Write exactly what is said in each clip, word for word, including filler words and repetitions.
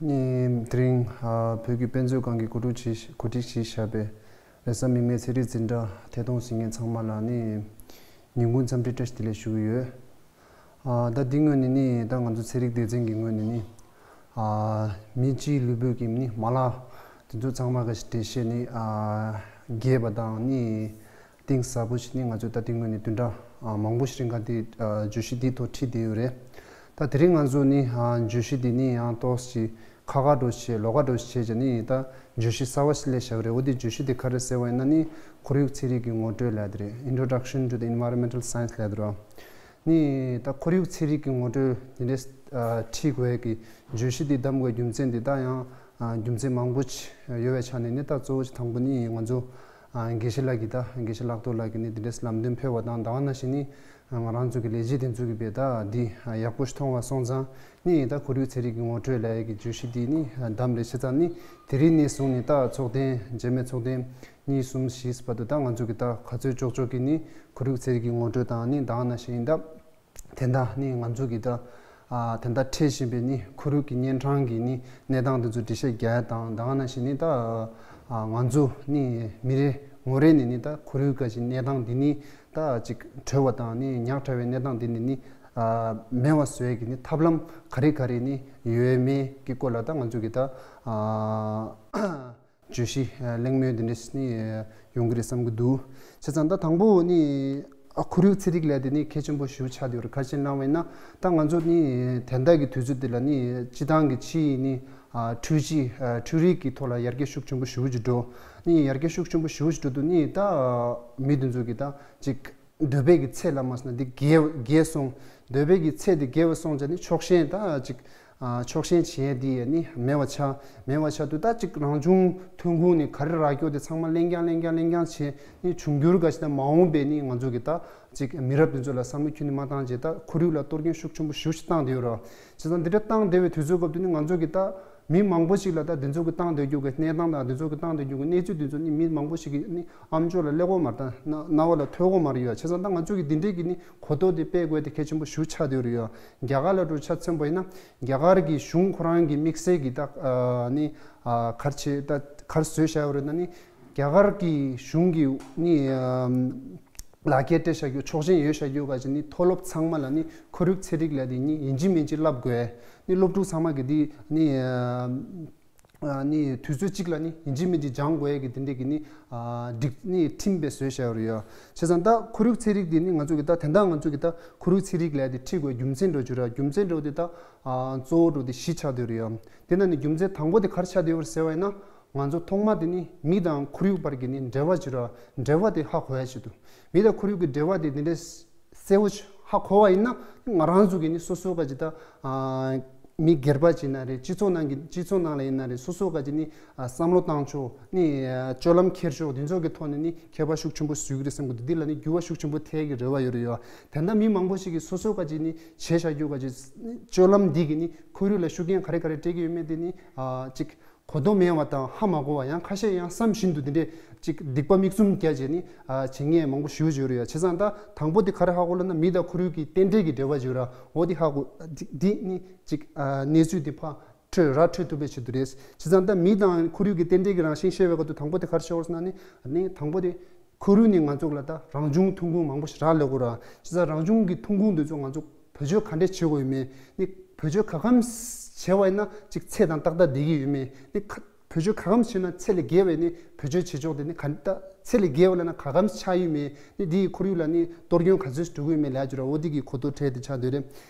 ནི་དེ་རིང་ཨ་བོད་ཀྱི་དཔེ་མཛོད་ཁང་གིས་གོ་སྒྲིག་བྱས་གོ་སྒྲིག་བྱས་བཞག་པའི་རེས་གཟའ་མིག་དམར་ཚན་རིག་འཛིན་གྲྭ་ཐད་གཏོང་གཟིགས་མཁན་ཚང་མ་ལ་ནི་ཉིན་གུང་འཚམས་འདྲི་བཀྲ་ཤིས་བདེ་ལེགས་ཞུ་གི་ཡོད། ཨ་ད་འདི་སྔོན་ནས་ནི་ད་ང་ཚོ་ཚན་རིག་སྡེ་ཚན་གྱི་ངོས་ནས་ནི་ཨ་མི་སྤྱིའི་ལུས་པོའི་གི་ནི་མ་ལག་དེ་ཚོ་ཚང་མ་ག་ཞིག་འགྲེལ་བཤད་ནི་ཨ་རྒྱས་པ་དང་ནི་གཏིང་ཟབ་པོ་ཞིག་ནི་ང་ཚོས་ད་ལྟའི་ངོས་ནས་བདུན་ཕྲག་ཨ་མང་པོ་ཞིག་རིང་ག་འདི་ཨ་བརྗོད་གཞི་འདིའི་ཐོག་ཁྲིད་བསྡད་ཡོད་རེད། ད་དེ་རིང་ང་ཚོ་ནི་ཨ་བརྗོད་གཞི་འདི་ནི་ཡང་ཏོག་ཙམ་ཁ་ཁ་འགྲོ་བྱས་ལོགས་ཀ་འགྲོ་བྱས་བྱས་ནི་ད་བརྗོད་གཞི་གསར་བ་ཞིག་སླེབས་བཞག་པ་རེད། འོ་དེ་བརྗོད་གཞི་དེ་ག་རེ་ཟེར་བ་ཡིན་ན་ནི་ཁོར་ཡུག་ཚན་རིག་གི་ངོ་སྤྲོད་ལབ་ཡ་དེ་རེད། Introduction to the Environmental Science ལབ་ཡ་དེ་རེད། ནི་ད་ཁོར་ཡུག་ཚན་རིག་གི་ངོ་སྤྲོད་འདི་འདྲས་ཨ་ཁྲིད་དགོས་ཀྱི་བརྗོད་གཞི་འདི་བདམས་དགོས་རྒྱུ་མཚན་འདི་ད་ཡང་ཨ་རྒྱུ་མཚན་མང་པོ་ཅིག་ཡོད་པའི་ཆ་ནས་ནི་ད་གཙོ་བོ་ཅིག་དང་པོ་ནི་ང་ཚོ་ཨ་དགེ་བཤེས་ལགས་ཀྱིས་ད་དགེ་བཤེས་ལགས་ཐོག་ལགས་ཀྱིས་ནི་འདི་འདྲས་ལམ་སྟོན་ཕེབས་པ་དང་ད་ག་ནང་བཞིན་ནི་ང་རང་ཚོ་གི་ལས་བྱེད་དེ་ཚོ་གི་བས་ད་འདི་ཡག་པོ་ཞིག་མཐོང་བ་སོང་ཙང་ནི་ད་ཁོར་ཡུག་ཚན་རིག་གི་ངོ་སྤྲོད་ལབ་ཡ་གི་བརྗོད་གཞི་འདི་ནི་བདམས་རེད། བྱས་ཙང་ནི་དེ་རིང་ནས་བཟུང་ནས་ད་ཚོགས་ཐེངས་རྗེས་མའི་ཚོགས་ཐེངས་གཉིས་གསུམ་བཞི་བར་དུ་ད་ང་ཚོ་གི་ད་ག་ཚོད་ལྕོགས་ལྕོགས་ཀྱི་ནི་ཁོར་ཡུག་ཚན་རིག་གི་ངོ་སྤྲོད་དང་ནི་ད་ག་ནང་བཞིན་ད་དེ་འདྲ་ནི་ང་ཚོ་གི་ད་ཨ་དེ་འདྲ་འཕྲད་བཞིན་པའི་ནི་ཁོར་ཡུག་གི་གཉན་འཕྲང་གི་ནི་གནས་སྟངས་དེ་ཚོ་འགྲེལ་བཤད་རྒྱག་ཡ་དང་ད་ག་ནང་བཞིན་ནི་ད་ཨ་ང་ཚོ་ནི་མི་རེ་ངོ་རེ་ནས་ནི་ད་ཁོར་ཡུག་ག་ཅིག་གནས་སྟངས་འདི་ནི་ད་ཅིག་གྲོལ་བ་དང་ནི་ཉག་ཕྲ་བའི་གནས་སྟངས་འདི་ནི་ནི་ཨ་མེད་པ་བཟོ་ཡ་གི་ནི་ཐབས་ལམ་ག་རེ་ག་རེ་ནི་ཡོད་མེད་ཀྱི་སྐོར་ལ་ད་ང་ཚོ་གི་ད་ཨ་བརྗོད་གཞི་གླེང་མོལ་འདི་འདྲ་ནི་ཡོང་གི་རེད་བསམ་གྱི་འདུག་བྱས་ཙང་ད་དང་པོ་ནི་ཨ་ཁོར་ཡུག་ཚན་རིག་ལབ་དེ་ནི་གལ་ཆེན་པོ་ཞེ་པོ་ཆགས་བསྡད་ཡོད་རེད། ག་རེ་བྱས་ནས་ལབ་པ་ཡིན་ན་ད་ང་ཚོ་ནི་དེ་འདྲ་གི་དུས་ཚོད་འདི་ལ་ནི་སྤྱི་བཏང་གི་ཕྱིའི་ནི་ཨ་འཕྲུལ་ཆས་ཨ་འཕྲུལ་རིག་གི་ཐོག་ལ་ཡར་རྒྱས་ཤུགས་ཆེན་པོ་ཞེ་པོ་ཅིག་འགྲོ། ནི་ཡར་རྒྱས་ཤུགས་ཆེན་པོ་ཞེ་པོ་ཅིག་འགྲོ་དུས་ནི་ད་མི་དེ་ཚོ་གི་ད་ཅིག་འདོད་པའི་གི་ཚད་ལ་མ་སོང་ན་འདི་རྒྱས་རྒྱས་སོང་། འདོད་པའི་གི་ཚད་འདི་རྒྱས་པ་སོང་ཙང་ནི་ཕྱོགས་ཞེན་ད་ཅིག་ཨ་ཕྱོགས་ཞེན་བྱེད་ཡས་འདི་ཡས་ནི་མེད་པ་ཆགས། མེད་པ་ཆགས་དུས་ད་ཅིག་རང་བྱུང་ཐོན་ཁུངས་ནི་ག་རེ་རག་ཀྱོག་དེ་ཚང་མ་ལེན་རྐྱང་ལེན་རྐྱང་ལེན་རྐྱང་བྱས་ནི་འབྱུང་འགྱུར་ག་ཞིག་ད་མ་འོངས་པའི་ནི་ང་ཚོ་གི་ད་ཅིག་མི་རབས་དེ་ཚོ་ལ་བསམ་བློ་ཁྱོན་ནས་མ་བཏང་བྱས་ད་ཁོར་ཡུག་ལ་གཏོར་སྐྱོན་ཤུགས་ཆེན་པོ་ཞེ་པོ་ཅིག་བཏང་བསྡད་ཡོད་རེད། བྱས་ཙང་འདི་འདྲ་བཏང་བསྡད་པའི་དུས་ཚོད་སྐབས་དུ་ནི་ང་ཚོ་གི་ད་མི་མང་པོ་ཞིག་ལ་ད་འདི་ཚོ་གི་བཏང་སྡོད་རྒྱུ་གི་གནས་སྟངས་དང་འདི་ཚོ་གི་བཏང་སྡོད་རྒྱུ་གི་གནས་ཚུལ་འདི་ཚོ་ནི་མི་མང་པོ་ཞིག་གི་ནི་ཨམ་ཅོག་ལ་སླེབས་ཀྱི་མ་རེད། ད་རྣ་རྣ་བ་ལ་ཐོས་ཀྱི་མ་རེད་ཡ། བྱས་ཙང་ད་ང་ཚོ་གི་འདི་འདྲའི་གི་ནི་གོ་རྟོགས་དེ་སྤེལ་དགོས་དེ་གལ་ཆེན་པོ་ཞེ་པོ་ཆགས་བསྡད་ཡོད་རེད་ཡ། རྒྱ་གར་ལ་འགྲོ་ཆ་མཚོན་པ་ཡིན་ན་རྒྱ་གར་གི་གཞུང་ཁོ་རང་གི་དམིགས་བསལ་གི་ད་ཨ་ནི་ཨ་ག་རེ་བྱས་ད་ག་རེ་བཟོས་བཞག་ཡོད་རེད་ན་ནི་རྒྱ་གར་གི་གཞུང་གི་ནི་ཨ་ལག་ཁྱེར་སྤྲད་བཞག་རྒྱུ་ཆོག་མཆན་ཡོད་བཞག་རྒྱུ་ག་ཅིག་ནི་མཐོ་སློབ་ཚང་མ་ལ་ནི་ཁོར་ཡུག་ཚན་རིག་ལབ་དེ་ནི་ཡིན་གཅིག་མིན་གཅིག་བསླབ་དགོས། ནི་སློབ་ཕྲུག་ཚང་མ་གི་དེ་ནི་ཨ་ནི་དུས་ཚོད་གཅིག་ལ་ནི་ཡིན་གཅིག་མིན་གཅིག་སྦྱང་དགོས་ཀྱི་དེ་འདྲས་ཀྱི་ནི་ཨ་སྒྲིག་ནི་ཁྲིམས་དཔེ་བཟོས་བཞག་ཡོད་རེད་ཡ། བྱས་ཙང་ད་ཁོར་ཡུག་ཚན་རིག་དེ་ནི་ང་ཚོ་གི་ད་དེ་འདྲ་ང་ཚོ་གི་ད་ཁོར་ཡུག་ཚན་རིག་ལབ་དེ་ཁྲིད་དགོས་རྒྱུ་མཚན་འགྲོ་རྒྱུ་ར་རྒྱུ་མཚན་འགྲོ་དེ་ད་ཨ་གཙོ་བོ་འགྲོ་དེ་བཞི་ཆགས་བསྡད་ཡོད་རེད་ཡ། དེ་ན་ནི་རྒྱུ་མཚན་དང་པོ་དེ་ག་རེ་ཆགས་བསྡད་ཡོད་རེད་ཟེར་བ་ཡིན་ན། ང་ཚོ་ཐོག་མ་དེ་ནི་མི་དང་ཁོར་ཡུག་བར་གྱི་ནི་འབྲེལ་བ་ཅིག་ར་འབྲེལ་བ་དེ་ཧ་གོ་ཡ་ཆེད་དུ། མི་དང་ཁོར་ཡུག་གི་འབྲེལ་བ་དེ་འདི་འདྲའི་གསལ་བོ་ཅིག་ཧ་གོ་བ་ཡིན་ན་ང་རང་ཚོ་གི་ནི་སོ་སོ་ག་ཅིག་ད་ཨ་མི་སྒེར་པ་ཅིག་ན་རེད། སྤྱི་ཚོགས་ནང་གི་སྤྱི་ཚོགས་ནང་ལ་ཡིན་ན་རེད། སོ་སོ་ག་ཅིག་ནི་ཨ་བསམ་བློ་བཏང་ཕྱོགས་ནི་ཨ་སྤྱོད་ལམ་འཁྱེར་ཕྱོགས་དེ་ཚོ་གི་ཐོག་ནས་ནི་ཁྱད་པར་ཤུགས་ཆེན་པོ་བཟོ་གི་རེད་བསམ་གི་འདུག་འདི་ལ་ནི་འགྱུར་བ་ཤུགས་ཆེན་པོ་ཐེབས་ཀྱི་རེ་བ་ཡོད་རེད་ཡ། དེ་འདྲ་མི་མང་པོ་ཞིག་གིས་སོ་སོ་ག་ཅིག་ནི་བྱས་བཞག་རྒྱུ་ག་ཅིག་སྤྱོད་ལམ་འདི་གི་ནི་ཁོར་ཡུག་ལ་ཤུགས་རྐྱེན་ག་རེ་ག་རེ་སྤྲད་ཀྱི་ཡོད་མེད་དེ་ནི་ཨ་ཅིག་གོ་རྟོགས་མེད་པ་དང་ཧ་མ་གོ་བ། ཡང་ཁ་ཤས་ཡང་བསམ་བཞིན་དུ་དེ་འདྲས་ཅིག་སྡིག་པ་མིག་བཙུམ་རྒྱག་བྱས་ནི་ཨ་བྱེད་མཁན་མང་པོ་ཞེ་པོ་ཅིག་ཡོད་རེད་ཡ། བྱས་ཙང་ད་དང་པོ་དེ་ག་རེ་ཧ་གོ་ལབ་ན་མི་དང་ཁོར་ཡུག་གི་རྟེན་འབྲེལ་གྱི་འབྲེལ་བ་ཅིག་ཡོད་ར། འོ་དེ་ཧ་གོ་འདི་འདི་ནི་ཅིག་ཨ་གནས་ཚུལ་དེ་ཕར་འཕྲོད་ར་འཕྲོད་ཐུབ་པའི་ཆེད་དུ་རེད། བྱས་ཙང་ད་མི་དང་ཁོར་ཡུག་གི་རྟེན་འབྲེལ་གྱི་རང་བཞིན་ཤེས་པའི་སྐབས་དུ་དང་པོ་དེ་ག་རེ་ཤེས་དགོས་ཟེར་ན་ནི་ནི་དང་པོ་དེ་ཁོར་ཡུག་ནི་ང་ཚོ་ལ་ད་རང་བྱུང་ཐོན་ཁུངས་མང་པོ་ཞིག་རག་ལས་དགོས་ར། བྱས་ཙང་རང་བྱུང་གི་ཐོན་ཁུངས་འདི་ཚོ་ང་ཚོ་བེད་སྤྱོད་ག་འདྲས་བྱེད་དགོས་ཡོད་མེད་ནི་བེད་སྤྱོད་ག་གམ་བྱས་པ་ཡིན་ན་ཅིག་ཚད་དང་ཏག་ཏག་བསྡད་ཀྱི་ཡོད་མེད་ནི་ཁ་བེད་སྤྱོད་ག་གམ་བྱས་ན་ཚད་ལས་བརྒལ་བའི་ནི་བེད་སྤྱོད་བྱེད་ཕྱོགས་དེ་ནི་ག་ད་ཚད་ལས་བརྒལ་བ་ལབ་ན་ག་གམ་ཆགས་ཡོད་མེད་ནི་འདི་ཡི་ཁོར་ཡུག་ལ་ནི་གཏོར་སྐྱོན་ག་ཚོད་འགྲོ་གི་ཡོད་མེད་ལབ་ཀྱི་ར། འོ་འདི་གི་གོ་རྟོགས་འཕྲད་དེ་ཆགས་སྡོད་རེད།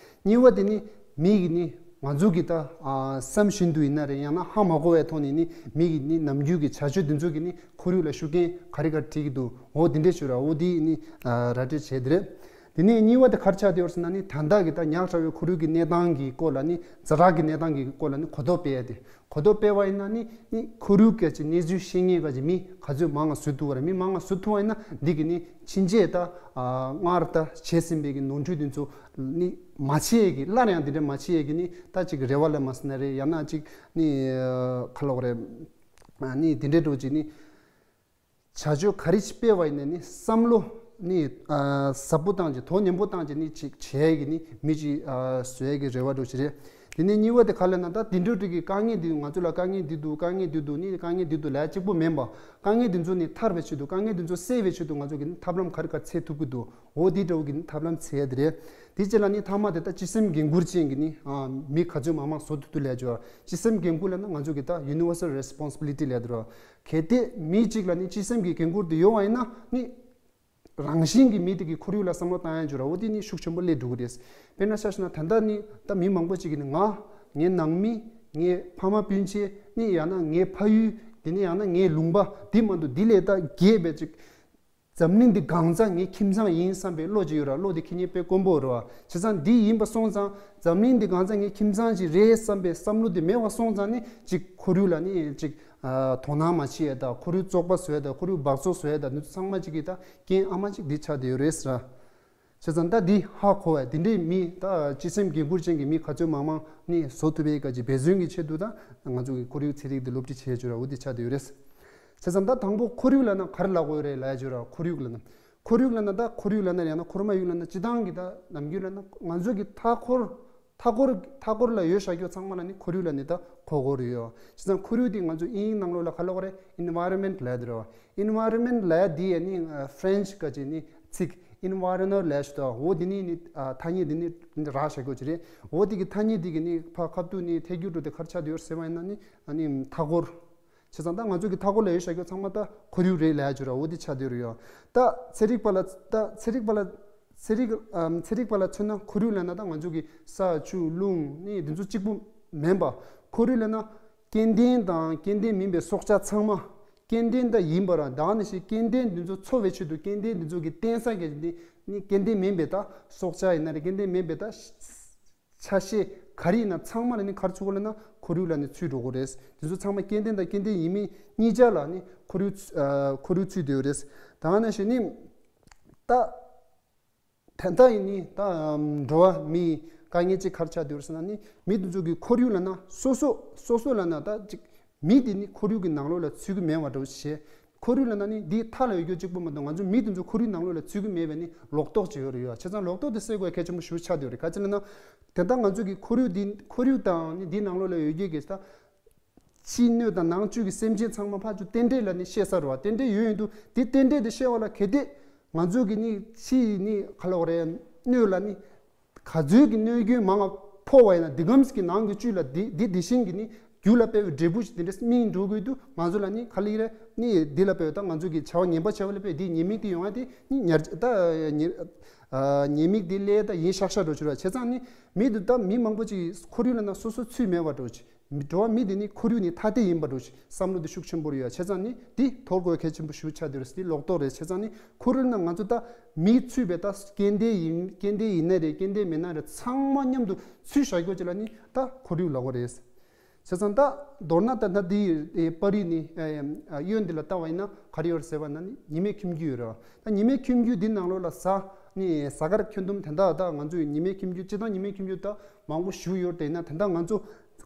གཉིས་པ་དེ་ནི་མི་གི་ནི་ང་ཚོ་གི་ད་ཨ་བསམ་བཞིན་དུ་ཡིན་ན་རེད། ཡང་ན་ཧ་མ་གོ་བའི་ཐོག་ནས་ནི་མི་གི་ནི་ནམ་རྒྱུན་གྱི་བྱ་སྤྱོད་འདི་ཚོ་གི་ནི་ཁོར་ཡུག་ལ་ཤུགས་རྐྱེན་ག་རེ་ག་རེ་སྤྲད་ཀྱི་འདུག་འོ་འདི་འདྲས་ཞུ་ར། འོ་འདི་ནི་ཨ་ར་སྤྲོད་བྱས་དེ་རེད། དེ་ནས་གཉིས་པ་དེ་ག་རེ་ཆགས་བསྡད་ཡོད་ཟེར་ན་ནི་ད་ལྟ་གི་ད་ཉག་ཕྲ་བའི་ཁོར་ཡུག་གི་གནས་སྟངས་ཀྱི་སྐོར་ལ་ནི་ཛ་དྲག་གི་གནས་སྟངས་ཀྱི་སྐོར་ལ་ནི་གོ་རྟོགས་སྤེལ་ཡ་དེ། གོ་རྟོགས་སྤེལ་བ་ཡིན་ན་ནི་ནི་ཁོར་ཡུག་གི་ཅིག་གནས་ཚུལ་ཤེས་མཁན་ག་ཅིག་མི་ག་ཚོད་མང་ང་བཟོ་ཐུབ་པ་རེད། མི་མང་ང་བཟོ་ཐུབ་པ་ཡིན་ན་འདི་གི་ནི་ཕྱིན་ཆད་ད་ཨ་སྔར་ད་བྱས་ཟིན་པའི་གི་ནོར་འཁྲུལ་འདི་ཚོ་ནི་མ་བྱེད་ཡས་ཀྱི་སླར་ཡང་འདི་འདྲ་མ་བྱེད་ཡས་ཀྱི་ནི་ད་ཅིག་རེ་བ་ལ་མ་ཟེར་ན་རེད། ཡང་ན་ཅིག་ནི་ཨ་ག་ལབ་དགོས་རེད། ཨ་ནི་འདི་འདྲའི་འགྲོ་ཅིག་ནི་བྱ་སྤྱོད་ག་རེ་ཅིག་སྤེལ་བ་ཡིན་ན་ནི་བསམ་བློ་ནི་ཨ་ཟབ་པོ་བཏང་ཅིག་དོ་མཉམ་པོ་བཏང་ཅིག་ནི་ཅིག་བྱེད་ཡས་ཀྱི་ནི་མི་ཅིག་ཨ་བཟོ་ཡས་ཀྱི་རེ་བ་འགྲོ་ཅིག་རེད། དེ་ནས་གཉིས་པ་དེ་ག་ལབ་ན། ད་དེ་འདྲ་འདྲ་གི་དཀའ་ངལ་འདི་ང་ཚོ་ལ་དཀའ་ངལ་འདི་འདུག་དཀའ་ངལ་འདི་འདུག་ནི་དཀའ་ངལ་འདི་འདུག་ལབ་གཅིག་པོ་མིན་པ། དཀའ་ངལ་འདི་ཚོ་ནི་ཐར་བའི་ཆེད་དུ། དཀའ་ངལ་འདི་ཚོ་སེལ་བའི་ཆེད་དུ་ང་ཚོ་གི་ནི་ཐབས་ལམ་ག་རེ་ག་རེ་འཚོལ་ཐུབ་ཀྱི་འདུག་འོ་དེ་འདྲ་བོ་གི་ནི་ཐབས་ལམ་འཚོལ་ཡ་དེ་རེད། དེ་རྗེས་ལ་ནི་མཐའ་མ་དེ་ད་སྤྱི་སེམས་འགན་འཁུར་ཅན་གྱི་ནི་ཨ་མི་ག་ཚོད་མང་མང་བཟོ་ཐུབ་ཐུབ་ལབ་ཡ་ཅིག་ཡོད་རེད། སྤྱི་སེམས་འགན་འཁུར་ལབ་ན་ང་ཚོ་གི་ད་universal responsibility ལབ་ཡ་དེ་རེད། གལ་ཏེ་མི་གཅིག་ལ་ནི་སྤྱི་སེམས་ཀྱི་འགན་འཁུར་དེ་ཡོད་པ་ཡིན་ན་ནི། རང་བཞིན་གྱིས་མི་དེ་གི་ཁོར་ཡུག་ལ་བསམ་བློ་བཏང་ཡ་འཇུ་ར་འོ་དེ་ནི་ཤུགས་ཆེན་པོ་སླེབས་འགྲོ་གི་རེད། དཔེར་ན་ཆ་བཞག་ན་ད་ལྟ་ནི་ད་མི་མང་པོ་ཅིག་གིས་ནི་ང་ངའི་ནང་མི། ངའི་ཕ་མ་སྤུན་མཆེད་ནི་ཡང་ན་ངའི་ཕ་ཡུལ། དེ་ནི་ཡང་ན་ངའི་ལུང་པ་འདི་མ་གཏོགས་འདི་ལས་ད་རྒྱས་པའི་ཅིག་འཛམ་གླིང་འདི་གང་ཚང་ངའི་ཁྱིམ་ཚང་ཡིན་བསམ་པའི་བློ་ཅིག་ཡོད་ར། བློ་དེ་ཁྱེད་གཉིས་དཔེ་དཀོན་པོ་རེད་བ། བྱས་ཙང་འདི་ཡིན་པ་སོང་ཙང་འཛམ་གླིང་འདི་གང་ཚང་ངའི་ཁྱིམ་ཚང་ཅིག་རེད་བསམ་པའི་བསམ་བློ་དེ་མེད་པ་སོང་ཙང་ནི་ཅིག་ཁོར་ཡུག་ལ་ནི་ཅིག་ཨ་དོ་སྣང་མ་བྱེད་ཡ་དང་། ཁོར་ཡུག་བཙོག་པ་བཟོ་ཡ་དང་། ཁོར་ཡུག་འབག་བཙོག་བཟོ་ཡ་དང་། འདི་ཚོ་ཚང་མ་ཅིག་གི་ད་རྐྱེན་ཨ་མ་ཅིག་འདི་ཆགས་བསྡད་ཡོད་རེད་ཟེར། བྱས་ཙང་ད་འདི་ཧ་གོ་བས། འདི་འདྲའི་མི་ད་སྤྱི་སེམས་འགན་འཁུར་ཅན་གྱི་མི་ག་ཚོད་མང་མང་ནི་བཟོ་ཐུབ་པའི་ག་ཅིག་འབད་བརྩོན་གྱི་ཆེད་དུ་ད་ང་ཚོ་གི་ཁོར་ཡུག་ཚན་རིག་འདི་སློབ་ཁྲིད་བྱེད་ཡ་ཅིག་ཡོད་ར། འོ་འདི་ཆགས་བསྡད་ཡོད་རེད། བྱས་ཙང་ད་དང་པོ་ཁོར་ཡུག་ལབ་ན་ག་རེ་ལབ་དགོས་རེད་ལབ་ཡ་ཅིག་ཡོད་ར། ཁོར་ཡུག་ལབ་ན། ཁོར་ཡུག་ལབ་ན་ད་ཁོར་ཡུག་ལབ་ན་ཡང་ན་ཁོར་མ་ཡུག་ལབ་ན་སྤྱི་བཏང་གི་ད་ནམ་རྒྱུན་ལབ་ན་ང་ཚོ་གི་མཐའ་འཁོར། མཐའ་འཁོར། མཐའ་འཁོར་ལ་ཡོད་བཞག་རྒྱུ་ཚང་མ་ལ་ནི་ཁོར་ཡུག་ལབ་ནི་ད་གོ་གོ་རེད་ཡོད། བྱས་ཙང་ཁོར་ཡུག་དེ་ང་ཚོ་དབྱིན་ཡིག་ནང་ལོགས་ལ་ག་ལབ་དགོས་རེད། environment ལབ་ཡ་དེ་རེད་བ། environment ལབ་ཡ་དེ་ཡ་ནི་ཨ་French ག་ཅིག་ནི་ཚིག་environnement ལབ་ཡ་ཞིག་འདུག་འོ་དེ་ནི་ནི་ཨ་ཐ་སྙད་དེ་ནི་རག་བཞག་རྒྱུ་ཅིག་རེད། འོ་དེ་གི་ཐ་སྙད་དེ་གི་ནི་ཕ་ཁ་ཐུག་ནི་ཐད་རྒྱུ་འགྲོ་དེ་ག་རེ་ཆགས་བསྡད་ཡོད་ཟེར་བ་ཡིན་ན་ནི་ཨ་ནི་མཐའ་འཁོར། བྱས་ཙང་ད་ང་ཚོ་གི་མཐའ་འཁོར་ལ་ཡོད་བཞག་རྒྱུ་ཚང་མ་ད་ཁོར་ཡུག་རེད་ལབ་ཡ་ཅིག་ར། འོ་དེ་ཆགས་བསྡད་ཡོད་རེད་ཡོད། ད་ཚན་རིག་པ་ལ། ད་ཚན་རིག་པ་ལ། ཚན་རིག་ཨམ་ཚན་རིག་པ་ལ་མཚོན་ན་ཁོར་ཡུག་ལབ་ན་ད་ང་ཚོ་གི་ས་ཆུ་རླུང་ནི་འདི་ཚོ་གཅིག་པུ་མིན་པ། ཁོར་ཡུག་ལབ་ན་སྐྱེ་ལྡན་དང་སྐྱེ་ལྡན་མིན་པའི་སྲོག་ཆགས་ཚང་མ། སྐྱེ་ལྡན་ད་ཡིན་པ་ར། ད་ནི་ཞིག་སྐྱེ་ལྡན་འདི་ཚོ་འཚོ་བའི་ཆེད་དུ་སྐྱེ་ལྡན་འདི་ཚོ་གི་བརྟེན་ས་གི་ནི་ནི་སྐྱེ་ལྡན་མིན་པའི་ད་སྲོག་ཆགས་ཡིན་ན་རེད། སྐྱེ་ལྡན་མིན་པའི་ད་ཆ་ཤས་ག་རེ་ཡིན་ན་ཚང་མ་ལ་ནི་ག་རེ་ཚུད་དགོས་ལབ་ན་ཁོར་ཡུག་ལ་ནི་ཚུད་འགྲོ་གི་རེད། འདི་ཚོ་ཚང་མ་སྐྱེ་ལྡན་དང་སྐྱེ་ལྡན་ཡིན་མིན་གཉིས་ཆ་ལ་ནི་ཁོར་ཡུག་ཚུད། ཨ་ཁོར་ཡུག་ཚུད་བསྡད་ཡོད་རེད། ད་ནི་ཞིག་ནི་ད། ད་ལྟ་ཡིན་ནི་ད་འགྲོ་བ་མི་དཀའ་ངལ་ཅིག་ག་རེ་ཆགས་བསྡད་ཡོད་རེད་ཟེར་ན་ནི་མི་དེ་ཚོ་གི་ཁོར་ཡུག་ལབ་ན་སོ་སོ་སོ་སོ་ལབ་ན་ད་ཅིག་མི་དེ་ནི་ཁོར་ཡུག་གི་ནང་ལོགས་ལ་ཚུད་ཀྱི་མེད་པ་འདྲ་བོ་ཞིག་བྱས། ཁོར་ཡུག་ལབ་ན་ནི་འདིའི་མཐའ་ལ་ཡོད་རྒྱུ་གཅིག་པུ་མ་གཏོགས་ང་ཚོ་མི་དེ་ཚོ་ཁོར་ཡུག་ནང་ལོགས་ལ་ཚུད་ཀྱི་མེད་པའི་ནི་ལོག་རྟོག་ཅིག་ཡོད་རེད་ཡོད། བྱས་ཙང་ལོག་རྟོག་དེ་སེལ་དགོས་གལ་ཆེན་པོ་ཞེ་པོ་ཆགས་བསྡད་ཡོད་རེད། ག་ཅི་ལབ་ན་དེ་ལྟར་ང་ཚོ་གི་ཁོར་ཡུག་འདི་ཁོར་ཡུག་དང་ནི་འདིའི་ནང་ལོགས་ལ་ཡོད་རྒྱུ་གི་ད་ཕྱིའི་སྣོད་དང་ནང་བཅུད་ཀྱི་སེམས་ཅན་ཚང་མ་ཕར་ཚུར་རྟེན་འབྲེལ་ལ་ནི་བཤད་ས་རེད་བ། རྟེན་འབྲེལ་ཡོད་ཡོད་དུས་དེ་རྟེན་འབྲེལ་དེ་བཤད་པ་ལ་གལ་ཏེ་ང་ཚོ་གི་ནི་ཕྱིའི་ནི་ག་ལབ་དགོས་རེད། སྣོད་ལ་ནི་ག་ཚོད་ཀྱི་གནོད་སྐྱོན་མང་བ་ཕོག་པ་ཡིན་ན་འདི་གམ་གྱི་ནང་གི་བཅུད་ལ་འདི་འདི་དེ་བཞིན་གྱི་ནི་རྒྱུ་ལ་དཔེ་བའི་འབྲས་བུ་ཞིག་དེ་འདྲ་སྨིན་འགྲོ་དགོས་དུས་ང་ཚོ་ལ་ནི་ག་ལ་ཡིན་རེད། ནི་འདི་ལ་དཔེ་ད་ང་ཚོ་གི་བྱ་བ་ངན་པ་བྱ་བ་ལ་དཔེ་འདི་ཉེས་དམིགས་དེ་ཡོང་ཡ་དེ་ནི་ཉར་ད་ཉེ་ཨ་ཉེས་དམིགས་དེ་ལས་ད་ཡིན་ཤག་ཤག་འགྲོ་ཆོག་ར། བྱས་ཙང་ནི་མི་འདི་ད་མི་མང་པོ་ཅིག་ཁོར་ཡུག་ལ་ན་སོ་སོ་ཚུད་མེད་པ་འགྲོ་ཆོག་འགྲོ་བ་མི་དེ་ནི་ཁོར་ཡུག་ནི་ཐ་དད་ཡིན་པ་འགྲོ་ཆོག་བསམ་བློ་དེ་ཤུགས་ཆེན་པོ་རེད་ཡ། བྱས་ཙང་ནི་དེ་དོར་དགོས་གལ་ཆེན་པོ་ཞེ་པོ་ཆགས་བསྡད་ཡོད་རེད། དེ་ལོག་རྟོག་རེད། བྱས་ཙང་ནི་ཁོར་ཡུག་ན་ང་ཚོ་ད་མི་ཚུད་པའི་ད་སྐྱེ་ལྡན་ཡིན་སྐྱེ་ལྡན་ཡིན་ན་རེད། སྐྱེ་ལྡན་མིན་ན་རེད། ཚང་མ་མཉམ་དུ་ཚུད་བཞག་རྒྱུ་ཅིག་ལ་ནི་ད་ཁོར་ཡུག་ལབ་དགོས་རེད། བྱས་ཙང་ད་མདོར་ན་ད་ད་དེ་པར་རིས་ནི་གཡོན་འདི་ལ་ལྟ་བ་ཡིན་ན་ག་རེ་ཡོད་རེད་ཟེར་བ་ན་ནི་ཉི་མའི་ཁྱིམ་རྒྱུད་ཡོད་རེད། ད་ཉི་མའི་ཁྱིམ་རྒྱུད་འདི་ནང་ལོགས་ལ་གཟའ་ནི་གཟའ་སྐར་ཁྱོན་བསྡོམས་དེ་འདྲ་ད་ང་ཚོའི་ཉི་མའི་ཁྱིམ་རྒྱུད་སྤྱི་བཏང་ཉི་མའི་ཁྱིམ་རྒྱུད་ད་མང་པོ་ཞིག་ཡོད་དེ་ན་དེ་འདྲ་ང་ཚོ་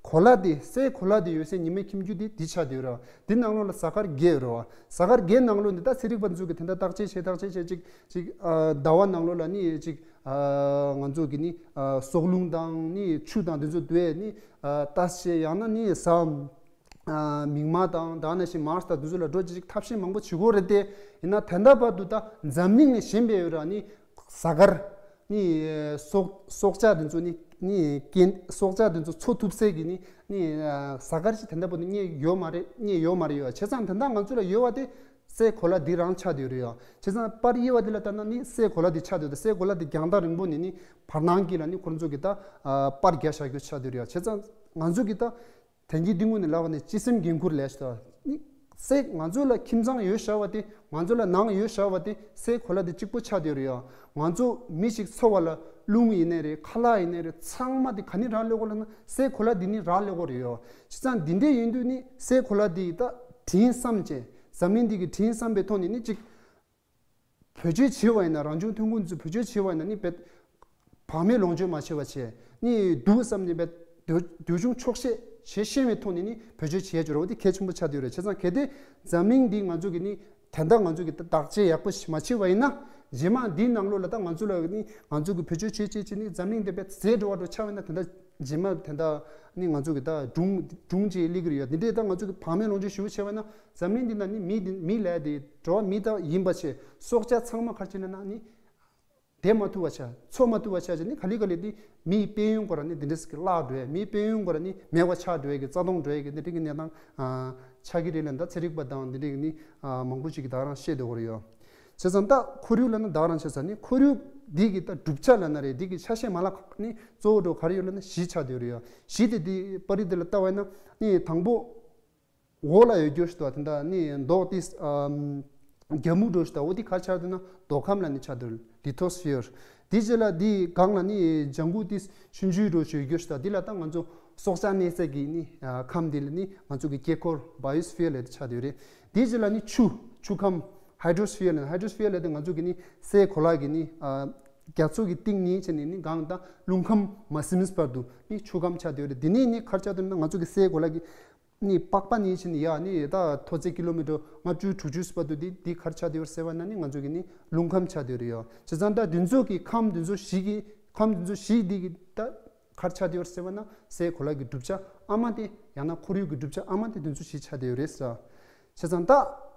གོ་ལ་དེ་སའི་གོ་ལ་དེ་ཡོད་སའི་ཉི་མའི་ཁྱིམ་རྒྱུད་དེ་འདི་ཆགས་བསྡད་ཡོད་རེད། འདི་ནང་ལོགས་ལ་གཟའ་སྐར་བརྒྱད་ཡོད་རེད་བ། གཟའ་སྐར་བརྒྱད་ནང་ལོགས་འདི་ད་ཚན་རིག་པ་ཚོ་གི་དེ་འདྲ་བརྟག་དཔྱད་བྱས་བརྟག་དཔྱད་བྱས་ཅིག་ཅིག་ཟླ་བ་ནང་ལོགས་ལ་ནི་ཅིག་ང་ཚོ་གི་ནི་སྲོག་རླུང་དང་ནི་ཆུ་དང་དེ་ཚོ་འདུས་ནི་ལྟ་བྱས། ཡང་ན་ནི་གཟའ་མིག་དམར་དང་ད་ནང་བཞིན་མཱར་སི་དང་དེ་ཚོ་ལ་འགྲོ་ཅིག་ཐབས་ཤེས་མང་པོ་བྱེད་དགོས་རེད་དེ། ཡིན་ན་དེ་འདྲ་བར་དུ་ད་འཛམ་གླིང་ནས་གཞན་པའི་ཡོད་ར་ནི་གཟའ་སྐར་ནི་སྲོག་སྲོག་ཆགས་དེ་ཚོ་ནི་ནི་རྐྱེན་སྲོག་ཆགས་དེ་ཚོ་འཚོ་ཐུབ་སའི་གི་ནི་ནི་གཟའ་སྐར་ཞིག་དེ་འདྲ་བར་དུ་རྙེད་ཡོད་མ་རེད། རྙེད་ཡོད་མ་རེད་ཡོད། བྱས་ཙང་དེ་འདྲ་ང་ཚོ་ལ་ཡོད་བ་དེ་སའི་གོ་ལ་འདི་རང་ཆགས་བསྡད་ཡོད་རེད་ཡ། བྱས་ཙང་པར་དབྱེ་བ་འདི་ལ་ལྟ་ན་ནི་སའི་གོ་ལ་འདི་ཆགས་བསྡད་ཡོད། སའི་གོ་ལ་འདི་རྒྱང་ཐག་རིང་པོ་ནས་ནི་བར་སྣང་གི་ལ་ནི་ཁོ་ཚོ་གི་ད་པར་རྒྱག་བཞག་རྒྱུ་ཆགས་བསྡད་ཡོད་རེད་ཡ། བྱས་ཙང་ང་ཚོ་གི་ད་དེང་གི་འདི་ངོས་ནས་ལབ་པ་ནི་སྤྱི་སེམས་འགན་འཁུར་ལས་ཤོག་ད་ནི་སའི་ང་ཚོ་ལ་ཁྱིམ་ཚང་ཡོད་བཞག་པ་དེ་ང་ཚོ་ལ་ནང་ཡོད་བཞག་པ་དེ་སའི་གོ་ལ་འདི་གཅིག་པོ་ཆགས་བསྡད་ཡོད་རེད་ཡ། ང་ཚོ་མི་ཞིག་འཚོ་བ་ལ་རླུང་ཡིན་ནའི་རེད། ཁ་ལག་ཡིན་ནའི་རེད། ཚང་མ་དེ་ག་ནས་རག་ལས་ཀྱི་ཡོད་ལབ་ན་སའི་གོ་ལ་འདི་ནས་རག་ལས་ཀྱི་ཡོད་རེད་ཡ། བྱས་ཙང་འདི་འདྲས་ཡིན་དུས་ནི་སའི་གོ་ལ་འདི་ད་དྲིན་བསམ་བྱས། འཛམ་གླིང་འདི་གི་དྲིན་བསམ་པའི་ཐོག་ནས་ནི་ཅིག་བེད་སྤྱོད་བྱས་པ་ཡིན་ན། རང་བྱུང་ཐོན་ཁུངས་ཚོ་བེད་སྤྱོད་བྱས་པ་ཡིན་ན་ནི་བེད་བག་མེད་ལོངས་སྤྱོད་མ་བྱས་པ་བྱས་ནི་སྡུག་བསམ་ནས་བེད་འདོད་འདོད་ཆུང་ཆོག་ཤེས་བྱེད་ཤེས་པའི་ཐོག་ནས་ནི་བེད་སྤྱོད་བྱས་ཡོད་རེད་བ། དེ་གལ་ཆེན་པོ་ཆགས་བསྡད་ཡོད་རེད། བྱས་ཙང་གལ་ཏེ་འཛམ་གླིང་འདི་ང་ཚོ་གི་ནི་དེ་འདྲ་ང་ཚོ་གི་བདག་གཅེས་ཡག་པོ་ཞིག་མ་བྱས་པ་ཡིན་ན། རྗེས་མ་འདིའི་ནང་ལོགས་ལ་ད་ང་ཚོ་ལ་ནི་ང་ཚོ་གི་བེད་སྤྱོད་བྱས་བྱས་བྱས་ནི་འཛམ་གླིང་འདི་བེད་ཟད་འགྲོ་བ་འགྲོ་ཆགས་པ་ཡིན་ན་དེ་འདྲ་ རྗེས་མ་དེ་འདྲ་ནི་ང་ཚོ་གི་ད་སྒྲུང་སྒྲུང་ཅིག་སླེབས་ཀྱི་རེད་ཡ། དེ་འདྲས་ད་ང་ཚོ་གི་བག་མེད་ལོངས་སྤྱོད་ཞེ་པོ་བྱས་པ་ན་འཛམ་གླིང་འདི་ན་ནི་མི་འདི་མི་ལས་དེ་འགྲོ་བ་མི་ད་ཡིན་པ་བྱས་སྲོག་ཆགས་ཚང་མ་ག་རེ་བྱས་ན་ན་ནི། བསྡད་མ་ཐུབ་པ་ཆགས། འཚོ་མ་ཐུབ་པ་ཆགས་ཀྱི་ནི་ག་ལེ་ག་ལེ་དེ་མིའི་དཔལ་ཡོན་སྐོར་ནི་འདི་འདྲ་ཞིག་གི་བརླག་འགྲོ་ཡ། མིའི་དཔལ་ཡོན་སྐོར་ནི་མེད་པ་ཆགས་འགྲོ་ཡ་གི་རྩ་སྟོང་འགྲོ་ཡ་གི་འདི་འདྲ་གི་གནས་སྟངས་ཨ་ཆགས་ཀྱི་རེད་ལབ་ད་ཚན་རིག་པ་དང་འདི་འདྲ་གི་ནི་ཨ་མང་པོ་ཞིག་གི་ད་རང་བཤད་སྡོད་ཀྱི་ཡོད་རེད་ཡོ། བྱས་ཙང་ད་ཁོར་ཡུག་ལབ་ན་ད་རང་བྱས་ཙང་ནི་ཁོར་ཡུག་འདི་གི་ད་གྲུབ་ཆ་ལབ་ན་རེད། འདི་གི་ཆ་ཤས་མ་ལག་ནི་གཙོ་བོ་འགྲོ་ག་རེ་ཡོད་ལབ་ན་བཞི་ཆགས་བསྡད་ཡོད་རེད་ཡོ། བཞི་དེ་འདི་པར་རིས་འདི་ལ་ལྟ་བ་ཡིན་ན་ནི་དང་པོ། འོག་ལ་ཡོད་རྒྱུ་ཞིག་འདུག་དེ་འདྲ་ནི་མདོག་དེ་ཨམ་རྒྱ་སྨུག་འདྲ་ཞིག་འདུག་འོ་དེ་ག་རེ་ཆགས་འདུག་ན་མདོ་ཁམས་ལབ་ནི་ཆགས་འདུག lithosphere། དེ་རྗེས་ལ་དེ་སྒང་ལ་ནི་ལྗང་གུ་དེ་ཆུང་ཆུང་འདྲ་ཞིག་ཡོད་རྒྱུ་ཞིག་འདུག་དེ་ལ་ད་ང་ཚོ་སྲོག་ཆགས་གནས་ས་གི་ནི་ཨ་ཁམས་དེ་ལ་ནི་ང་ཚོ་གི་སྐྱེ་འཁོར་biosphere་ལབ་དེ་ཆགས་བསྡད་ཡོད་རེད། དེ་རྗེས་ལ་ནི་ཆུ་ཆུ་ཁམས་hydrosphere་ལབ་ནི་hydrosphere་ལབ་དེ་ང་ཚོ་གི་ནི་སའི་གོ་ལ་གི་ནི་ཨ་རྒྱ་མཚོ་གི་གཏིང་ནས་བྱས་ནས་ནི་སྒང་ད་རླུང་ཁམས་མ་ཟིན་བར་དུ་ནི་ཆུ་ཁམས་ཆགས་བསྡད་ཡོད་རེད། དེ་ནས་ནི་ག་རེ་ཆགས་འདུག་ན་ང་ཚོ་གི་སའི་གོ་ལ་གི་ནི་པགས་པ་ནས་ཕྱིན་ནས་ཡར་ནི་ད་མཐོ་ཚད་ཀི་ལོ་མི་ཊར་ལྔ་བཅུ་དྲུག་ཅུ་བར་དུ་དེ་དེ་ག་རེ་ཆགས་བསྡད་ཡོད་ཟེར་བ་ན་ནི་ང་ཚོ་གི་ནི་རླུང་ཁམས་ཆགས་བསྡད་ཡོད་རེད་ཡོ། བྱས་ཙང་ད་དེ་ཚོ་གི་ཁམས་དེ་ཚོ་བཞི་གི་ཁམས་དེ་ཚོ་བཞི་འདི་གི་ད་ག་རེ་ཆགས་བསྡད་ཡོད་ཟེར་བ་ན་སའི་གོ་ལ་གི་གྲུབ་ཆ་ཨ་མ་དེ་ཡང་ན་ཁོར་ཡུག་གི་གྲུབ་ཆ་ཨ་མ་དེ་དེ་ཚོ་བཞི་ཆགས་བསྡད་ཡོད་རེད་ཟེར། བྱས་ཙང་ད་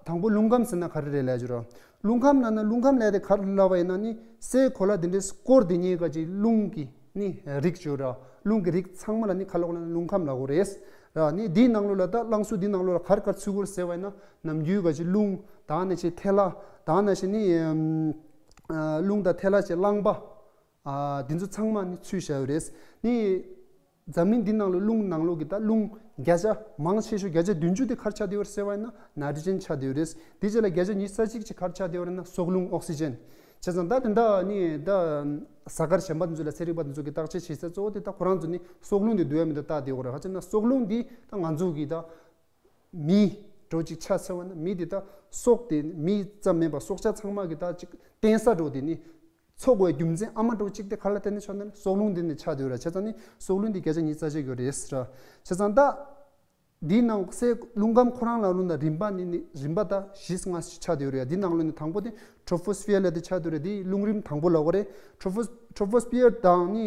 དང་པོ་རླུང་ཁམས་ཟེར་ན་ག་རེ་རེད་ལབ་ཀྱི་རེད། རླུང་ཁམས་ལབ་ན་རླུང་ཁམས་ལབ་དེ་ག་རེ་ལབ་པ་ཡིན་ན་ནི་སའི་གོ་ལ་དེ་འདྲའི་སྐོར་དེ་གཉིས་ཀ་ཅིག་རླུང་གི་ནི་རིགས་ཡོད་ར། རླུང་གི་རིགས་ཚང་མ་ལ་ནི་ག་ལབ་དགོས་ལབ་ན་རླུང་ཁམས་ལབ་དགོས་རེད། ར་ནི་འདིའི་ནང་ལོགས་ལ་ད་རླངས་གཟུགས་འདིའི་ནང་ལོགས་ལ་ག་རེ་ག་རེ་ཚུད་དགོས་རེད་ཟེར་བ་ཡིན་ན་ནམ་རྒྱུན་ག་ཅིག་རླུང་དང་ནི་ཅིག་ཐལ་བ་དང་ནི་ཅིག་ནི་ཨམ་ཨ་རླུང་དང་ཐལ་བ་ཅིག་རླངས་པ་ཨ་འདི་ཚོ་ཚང་མ་ནི་ཚུད་བཞག་ཡོད་རེད། ནི་འཛམ་གླིང་འདི་ནང་ལོགས་རླུང་ནང་ལོགས་ཀྱི་ད་རླུང་བརྒྱ་ཆ་མང་ཆེ་ཤོས་བརྒྱ་ཆ་བདུན་ཅུ་དེ་ག་རེ་ཆགས་བསྡད་ཡོད་རེད་ཟེར་བ་ཡིན་ན་ནའི་ཊྲོ་ཇེན་ཆགས་བསྡད་ཡོད་རེད། དེ་རྗེས་ལ་བརྒྱ་ཆ་ཉི་ཤུ་རྩ་གཅིག་ཅིག་ག་རེ་ཆགས་བསྡད་ཡོད་རེད་ན་སྲོག་རླུང་ཨོག་སི་ཇན། བྱས་ཙང་ད་དེ་འདྲ་ནི་ད་གཟའ་སྐར་གཞན་པ་འདི་ཚོ་ལ་ཚན་རིག་པ་འདི་ཚོ་གིས་བརྟག་དཔྱད་བྱེད་ས་གཙོ་བོ་དེ་ད་ཁོ་རང་ཚོ་ནི་སྲོག་རླུང་དེ་འདུག་ཡ་མི་འདུག་བལྟ་བསྡད་ཡོད་རེད། ག་ཅི་ན་སྲོག་རླུང་འདི་ད་ང་ཚོ་གི་ད་མི་འདྲ་ཅིག་ཆ་ཚང་བ་ན་མི་འདི་ད་སྲོག་དེ་མི་ཙམ་མིན་པ་སྲོག་ཆགས་ཚང་མ་གི་ད་ཅིག་བརྟེན་ས་འདྲ་དེ་ནི་འཚོ་དགོས་རྒྱུ་མཚན་ཨ་མ་འདྲ་ཅིག་དེ་ག་ལ་བརྟེན་ནས་ཆགས་ན་སྲོག་རླུང་འདི་ནི་ཆགས་བསྡད་ཡོད་རེད། བྱས་ཙང་ནི་སྲོག་རླུང་འདི་བརྒྱ་ཆ་ཉི་ཤུ་རྩ་གཅིག་ཡོད་རེད་ཟེར། བྱས་ཙང་ད། འདིའི་ནང་སའི་རླུང་ཁམས་ཁོ་རང་ལ་རླུང་དང་རིམ་པ་ནི་ནི་རིམ་པ་དང་བཞི་ལྔ་ཞིག་ཆགས་བསྡད་ཡོད་རེད། འདི་ནང་ལོགས་ནི་དང་པོ་དེ་ཊྲོ་པོ་སི་ཕི་ཡར་ལབ་དེ་ཆགས་བསྡད་ཡོད་རེད། འདི་རླུང་རིམ་དང་པོ་ལབ་དགོས་རེད། ཊྲོ་པོ་ཊྲོ་པོ་སི་ཕི་ཡར་དང་ནི་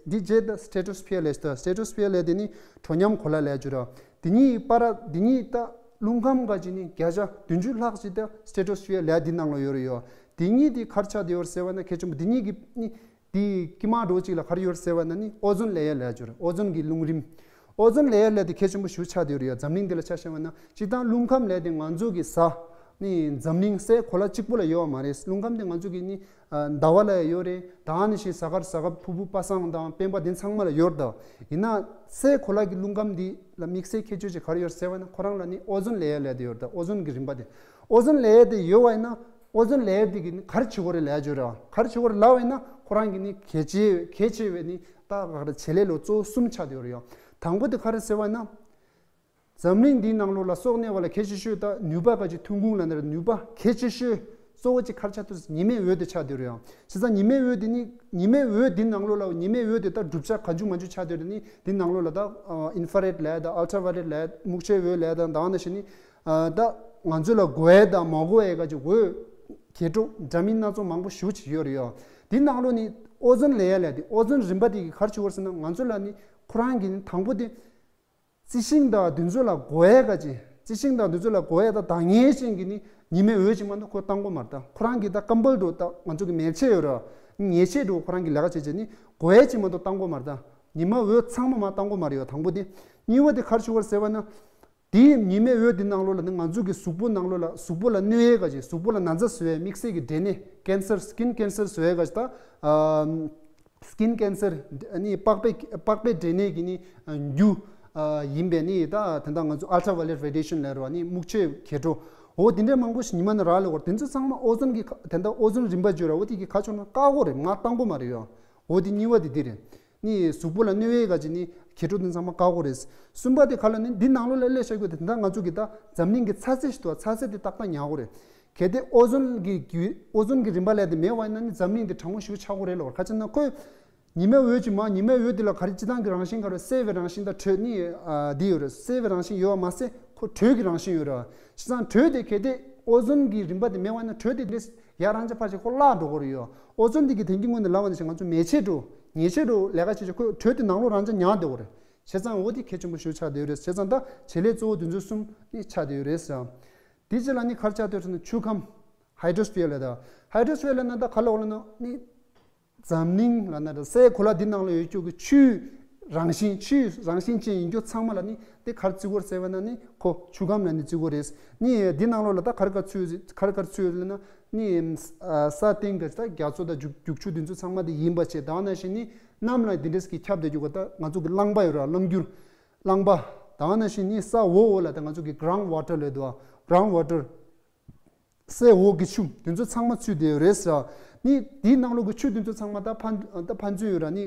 འདི་རྗེས་ད་སི་ཊེ་ཊོ་སི་ཕི་ཡར་ལབ་ཞིག་ད་སི་ཊེ་ཊོ་སི་ཕི་ཡར་ལབ་དེ་ནི་དྲོ་མཉམ་གོ་ལ་ལབ་ཀྱི་རེད། འདི་གཉིས་བར་འདི་གཉིས་ད་རླུང་ཁམས་ག་ཅིག་ནི་བརྒྱ་ཆ་བདུན་ཅུ་ལྷག་ཅིག་ད་སི་ཊེ་ཊོ་སི་ཕི་ཡར་ལབ་འདི་ནང་ལོགས་ཡོད་རེད་ཡོ། འདི་གཉིས་དེ་ག་རེ་ཆགས་བསྡད་ཡོད་རེད་ཟེར་བ་ན་གལ་ཆེན་པོ་འདི་གཉིས་ཀྱི་ནི། དེའི་དཀྱིལ་མ་འདྲ་བོ་གཅིག་ལ་ག་རེ་ཡོད་ཟེར་བ་ན་ནི་ཨོ་ཛོན་ལེ་ཡར་ལབ་ཡ་ཅིག་ཡོད་རེད། ཨོ་ཛོན་གྱི་རླུང་རིམ། ཨོ་ཛོན་ལེ་ཡར་ལབ་དེ་གལ་ཆེན་པོ་ཞེ་པོ་ཆགས་བསྡད་ཡོད་རེད་ཡ། འཛམ་གླིང་འདི་ལ་ཆ་བཞག་པ་ན་སྤྱིར་བཏང་རླུང་ཁམས་ལབ་དེ་ང་ཚོ་གི་གཟའ་ནི་འཛམ་གླིང་སའི་གོ་ལ་གཅིག་པོ་ལ་ཡོད་པ་མ་རེད། རླུང་ཁམས་དེ་ང་ཚོ་གི་ནི་ཨ་ཟླ་བ་ལ་ཡང་ཡོད་རེད། ད་ནི་ཞིག་གཟའ་སྐར་གཟའ་སྐར་ཕུར་བུ་པ་སངས་དང་སྤེན་པ་དེ་ཚང་མ་ལ་ཡོད་རེད། ད་ཡིན་ན་སའི་གོ་ལ་གི་རླུང་ཁམས་འདི་ལ་དམིགས་བསལ་ཁྱད་ཆོས་ཅིག་ག་རེ་ཡོད་ཟེར་བ་ན་ཁོ་རང་ལ་ནི་ཨོ་ཛོན་ལེ་ཡར་ལབ་དེ་ཡོད་རེད། ད་ཨོ་ཛོན་གྱི་རིམ་པ་དེ་ཨོ་ཛོན་ལེ་ཡར་དེ་ཡོད་པ་ཡིན་ན། ཨོ་ཛོན་ལེ་ཡར་དེ་གི་ནི་ག་རེ་བྱེད་དགོས་རེད་ལབ་ཡ་ཅིག་ཡོད་རེད། ག་རེ་བྱེད་དགོས་རེད་ལབ་པ་ཡིན་ན་ཁོ་རང་གི་ནི་གལ་ཆེ་གལ་ཆེ་བའི་ནི་ད་ག་རེ་བྱེད་ལས་ལོ་གཙོ་བོ་གསུམ་ཆགས་བསྡད་ཡོད་རེད་ཡ། དང་པོ་དེ་ག་རེ་ཟེར་བ་ཡིན་ན། འཛམ་གླིང་འདིའི་ནང་ལོགས་ལ་སྲོག་གནས་པ་ལ་གལ་ཆེ་ཤོས་ད་ནུས་པ་ག་ཅིག་ཐོན་ཁུངས་ལབ་ན་རེད། ནུས་པ་གལ་ཆེ་ཤོས་གཙོ་བོ་གཅིག་ག་རེ་ཆགས་བསྡད་ཡོད་རེད་ཟེར་ན་ཉི་མའི་འོད་དེ་ཆགས་བསྡད་ཡོད་རེད་ཡ། བྱས་ཙང་ཉི་མའི་འོད་དེ་ནི་ཉི་མའི་འོད་འདིའི་ནང་ལོགས་ལ་ཉི་མའི་འོད་དེ་ད་གྲུབ་ཆ་གང་བྱུང་མང་བྱུང་ཆགས་བསྡད་ཡོད་རེད། ནི་འདིའི་ནང་ལོགས་ལ་ད་ཨིན་ཧྥ་རེད་ལབ་ཡ་ད་ཨལ་ཊ་ཝ་ཡོ་ལེཊ་ལབ་ཡ་ད་སྨུག་ཆའི་འོད་ལབ་ཡ་ད་ད་ནང་བཞིན་ནི། ཨ་ད་ང་ཚོ་ལ་དགོས་ཡས་དང་མ་དགོས་ཡས་ག་ཅིག་འོད་འགྱུར་ལྡོག་འདྲ་མིན་སྣ་ཚོགས་མང་པོ་ཞེ་པོ་ཅིག་ཡོད་རེད་ཡ། དེའི་ནང་ལོགས་ནི་ཨོ་ཛོན་ལེ་ཡར་ལབ་དེ་ཨོ་ཛོན་རིམ་པ་དེ་གིས་ག་རེ་བྱེད་དགོས་ཟེར་ན་ང་ཚོ་ལ་ནི་ཁོ་རང་གི་ནི་དང་པོ་དེ་རྩི་ཤིང་དང་དེ་ཚོ་ལ་དགོས་ཡས་ག་ཅིག་རྩི་ཤིང་དང་དེ་ཚོ་ལ་དགོས་ཡས་དང་ད་ངེས་ཅན་གྱི་ནི་ཉི་མའི་འོད་ཅིག་མ་གཏོགས་ཁོ་བཏང་དགོས་མ་རེད། ད་ཁོ་རང་གི་ད་ཀམ་བལ་འདྲ་ད་ང་ཚོ་གི་མལ་ཆས་ཡོད་རེད། ཉལ་ཆས་འདྲ་ཁོ་རང་གི་ལས་ཀ་བྱེད་བྱེད་ནི་དགོས་ཡས་ཅིག་མ་གཏོགས་བཏང་དགོས་མ་རེད། ད་ཉི་མ་འོད་ཚང་མ་མ་བཏང་དགོས་མ་རེད་ཡ། དང་པོ་དེ། གཉིས་པ་དེ་ག་རེ་བྱེད་དགོས་ཟེར་བ་ན། དེའི་ཉི་མའི་འོད་དེ་ནང་ལོགས་ལ་ནི་ང་ཚོ་གི་གཟུགས་པོ་ནང་ལོགས་ལ་གཟུགས་པོ་ལ་གནོད་ཡས་ག་ཅིག་གཟུགས་པོ་ལ་ན་ཚ་བཟོ་ཡས་དམིགས་བསལ་གྱི་འབྲས་ནད་ཀེན་སར་སི་ཀིན་ཀེན་སར་བཟོ་ཡས་ག་ཅིག་ད་ཨ་སི་ཀིན་ཀེན་སར་ནི་པགས་པའི་པགས་པའི་འབྲས་ནད་ཀྱི་ནི་རྒྱུ་ཨ་ཡིན་པས་ནི་ད་དེ་འདྲ་ང་ཚོ་ཨལ་ཊ་ཝ་ཡོ་ལེཊ་རེ་ཌི་ཡེ་ཤན་ལབ་རེད་བ། ནི་སྨུག་ཆའི་འགྱུར་ལྡོག་འོ་དེ་འདྲའི་མང་པོ་ཞིག་ཉི་མ་ནས་རག་ལས་ཡོད་རེད། དེ་ཚོ་ཚང་མ་ཨོ་ཛོན་གྱི་དེ་འདྲ་ཨོ་ཛོན་རིམ་པ་བརྗོད་ར་འོ་དེ་གི་ག་ཅིག་ན་བཀག་དགོས་རེད། མར་བཏང་དགོས་མ་རེད་ཡ། འོ་དེ་གཉིས་པ་དེ་དེ་རེད། ནི་གཟུགས་པོ་ལ་གནོད་ཡས་ག་ཅིག་ནི་འགྱུར་ལྡོག་དེ་ཚང་མ་བཀག་དགོས་རེད། གསུམ་པ་དེ་ག་ལབ་ན་འདི་ནང་ལོགས་ལ་སླེབས་བཞག་དགོས་དེ་ད་ང་ཚོ་གི་ད་འཛམ་གླིང་གི་ཚ་ཚད་ཞིག་འདུག་ཚ་ཚད་དེ་ཏག་ཏག་ཉར་དགོས་རེད། གལ་ཏེ་ཨོ་ཛོན་གྱི་རྒྱུ་ཨོ་ཛོན་གྱི་རིམ་པ་ལས་དེ་མེད་པ་ཡིན་ན་ནི་འཛམ་གླིང་འདི་གྲང་མོ་ཞེ་པོ་ཆགས་དགོས་རེད་ལབ་པ་རེད། ག་ཅི་ན་ཁོས་ཉི་མའི་འོད་ཀྱི་མ་ཉི་མའི་འོད་དེ་ལ་ག་རེ་སྤྱིར་བཏང་གི་རང་བཞིན་ག་རེ་གསལ་བའི་རང་བཞིན་དང་དྲོད་ནི་ཨ་འདི་ཡོད་རེད། གསལ་བའི་རང་བཞིན་ཡོད་པ་མ་ཟད་ཁོ་དྲོད་ཀྱི་རང་བཞིན་ཡོད་རེད། བྱས་ཙང་དྲོད་དེ་གལ་ཏེ་ཨོ་ཛོན་གྱི་རིམ་པ་དེ་མེད་པ་ཡིན་ན་དྲོད་དེ་འདི་ཡར་རང་ཅག་ཕར་ཅིག་ཁོ་བརླག་འགྲོ་གི་རེད་ཡོ། ཨོ་ཛོན་འདི་གི་དེང་གི་ངོས་ནས་ལབ་པ་ནང་བཞིན་ང་ཚོ་མལ་ཆས་འདྲ་ ཉེས་ཆད་རུ་ལས་ཀ་བྱེད་ཆོག་ཁོས་དྲོད་དེ་ནང་ལོགས་རང་ཅག་ཉར་བསྡད་ཡོད་རེད། བྱས་ཙང་འོ་དེ་གལ་ཆེན་པོ་ཞིག་ཆགས་བསྡད་ཡོད་རེད། བྱས་ཙང་ད་བྱེད་ལས་གཙོ་བོ་དེ་ཚོ་གསུམ་ནི་ཆགས་བསྡད་ཡོད་རེད་ཟེར། དེ་རྗེས་ལ་ནི་ག་རེ་ཆགས་བསྡད་ཡོད་ཟེར་ན་ཆུ་ཁམས། Hydrosphere ལབ་ད། Hydrosphere ལབ་ན་ད་ག་ལབ་དགོས་ལབ་ན་ནི། འཛམ་གླིང་ལབ་ན་ད་སའི་གོ་ལ་འདི་ནང་ལ་ཡོད་རྒྱུ་གི་ཆུའི་རང་བཞིན། ཆུའི་རང་བཞིན་ཅན་ཡིན་རྒྱུ་ཚང་མ་ལ་ནི་དེ་ག་རེ་བརྩི་གི་ཡོད་རེད་ཟེར་བ་ན་ནི་ཁོ་ཆུ་ཁམས་ལ་ནི་བརྩི་གི་ཡོད་རེད། ནི་འདི་ནང་ལོགས་ལ་ད་ག་རེ་ག་རེ་ཚུད་ཡོད། ག་རེ་ག་རེ་ཚུད་ཡོད་ལབ་ན་ནི་ས་སྟེང་གི་ད་རྒྱ་མཚོ་དང་རྒྱུག་རྒྱུག་ཆུ་འདི་ཚོ་ཚང་མ་དེ་ཡིན་པ་བྱས། ད་ག་ནང་བཞིན་ནི་གནམ་ལ་འདི་འདྲས་ཀྱི་ཁྱབ་བསྡད་རྒྱུ་གི་ད་ང་ཚོ་གི་རླངས་པ་ཡོད་ར། རླངས་འགྱུར། རླངས་པ། ད་ག་ནང་བཞིན་ནི་ས་འོག་འོག་ལ་ད་ང་ཚོ་གི་ground water ལབ་འདུག ground water། སའི་འོག་གི་ཆུ་འདི་ཚོ་ཚང་མ་ཚུད་བསྡད་ཡོད་རེད་ཟེར། ནི་དེའི་ནང་ལོགས་ཀྱི་ཆུ་འདི་ཚོ་ཚང་མ་ད་ཕན་ད་ཕན་ཚུན་ཡོད་ར། ནི་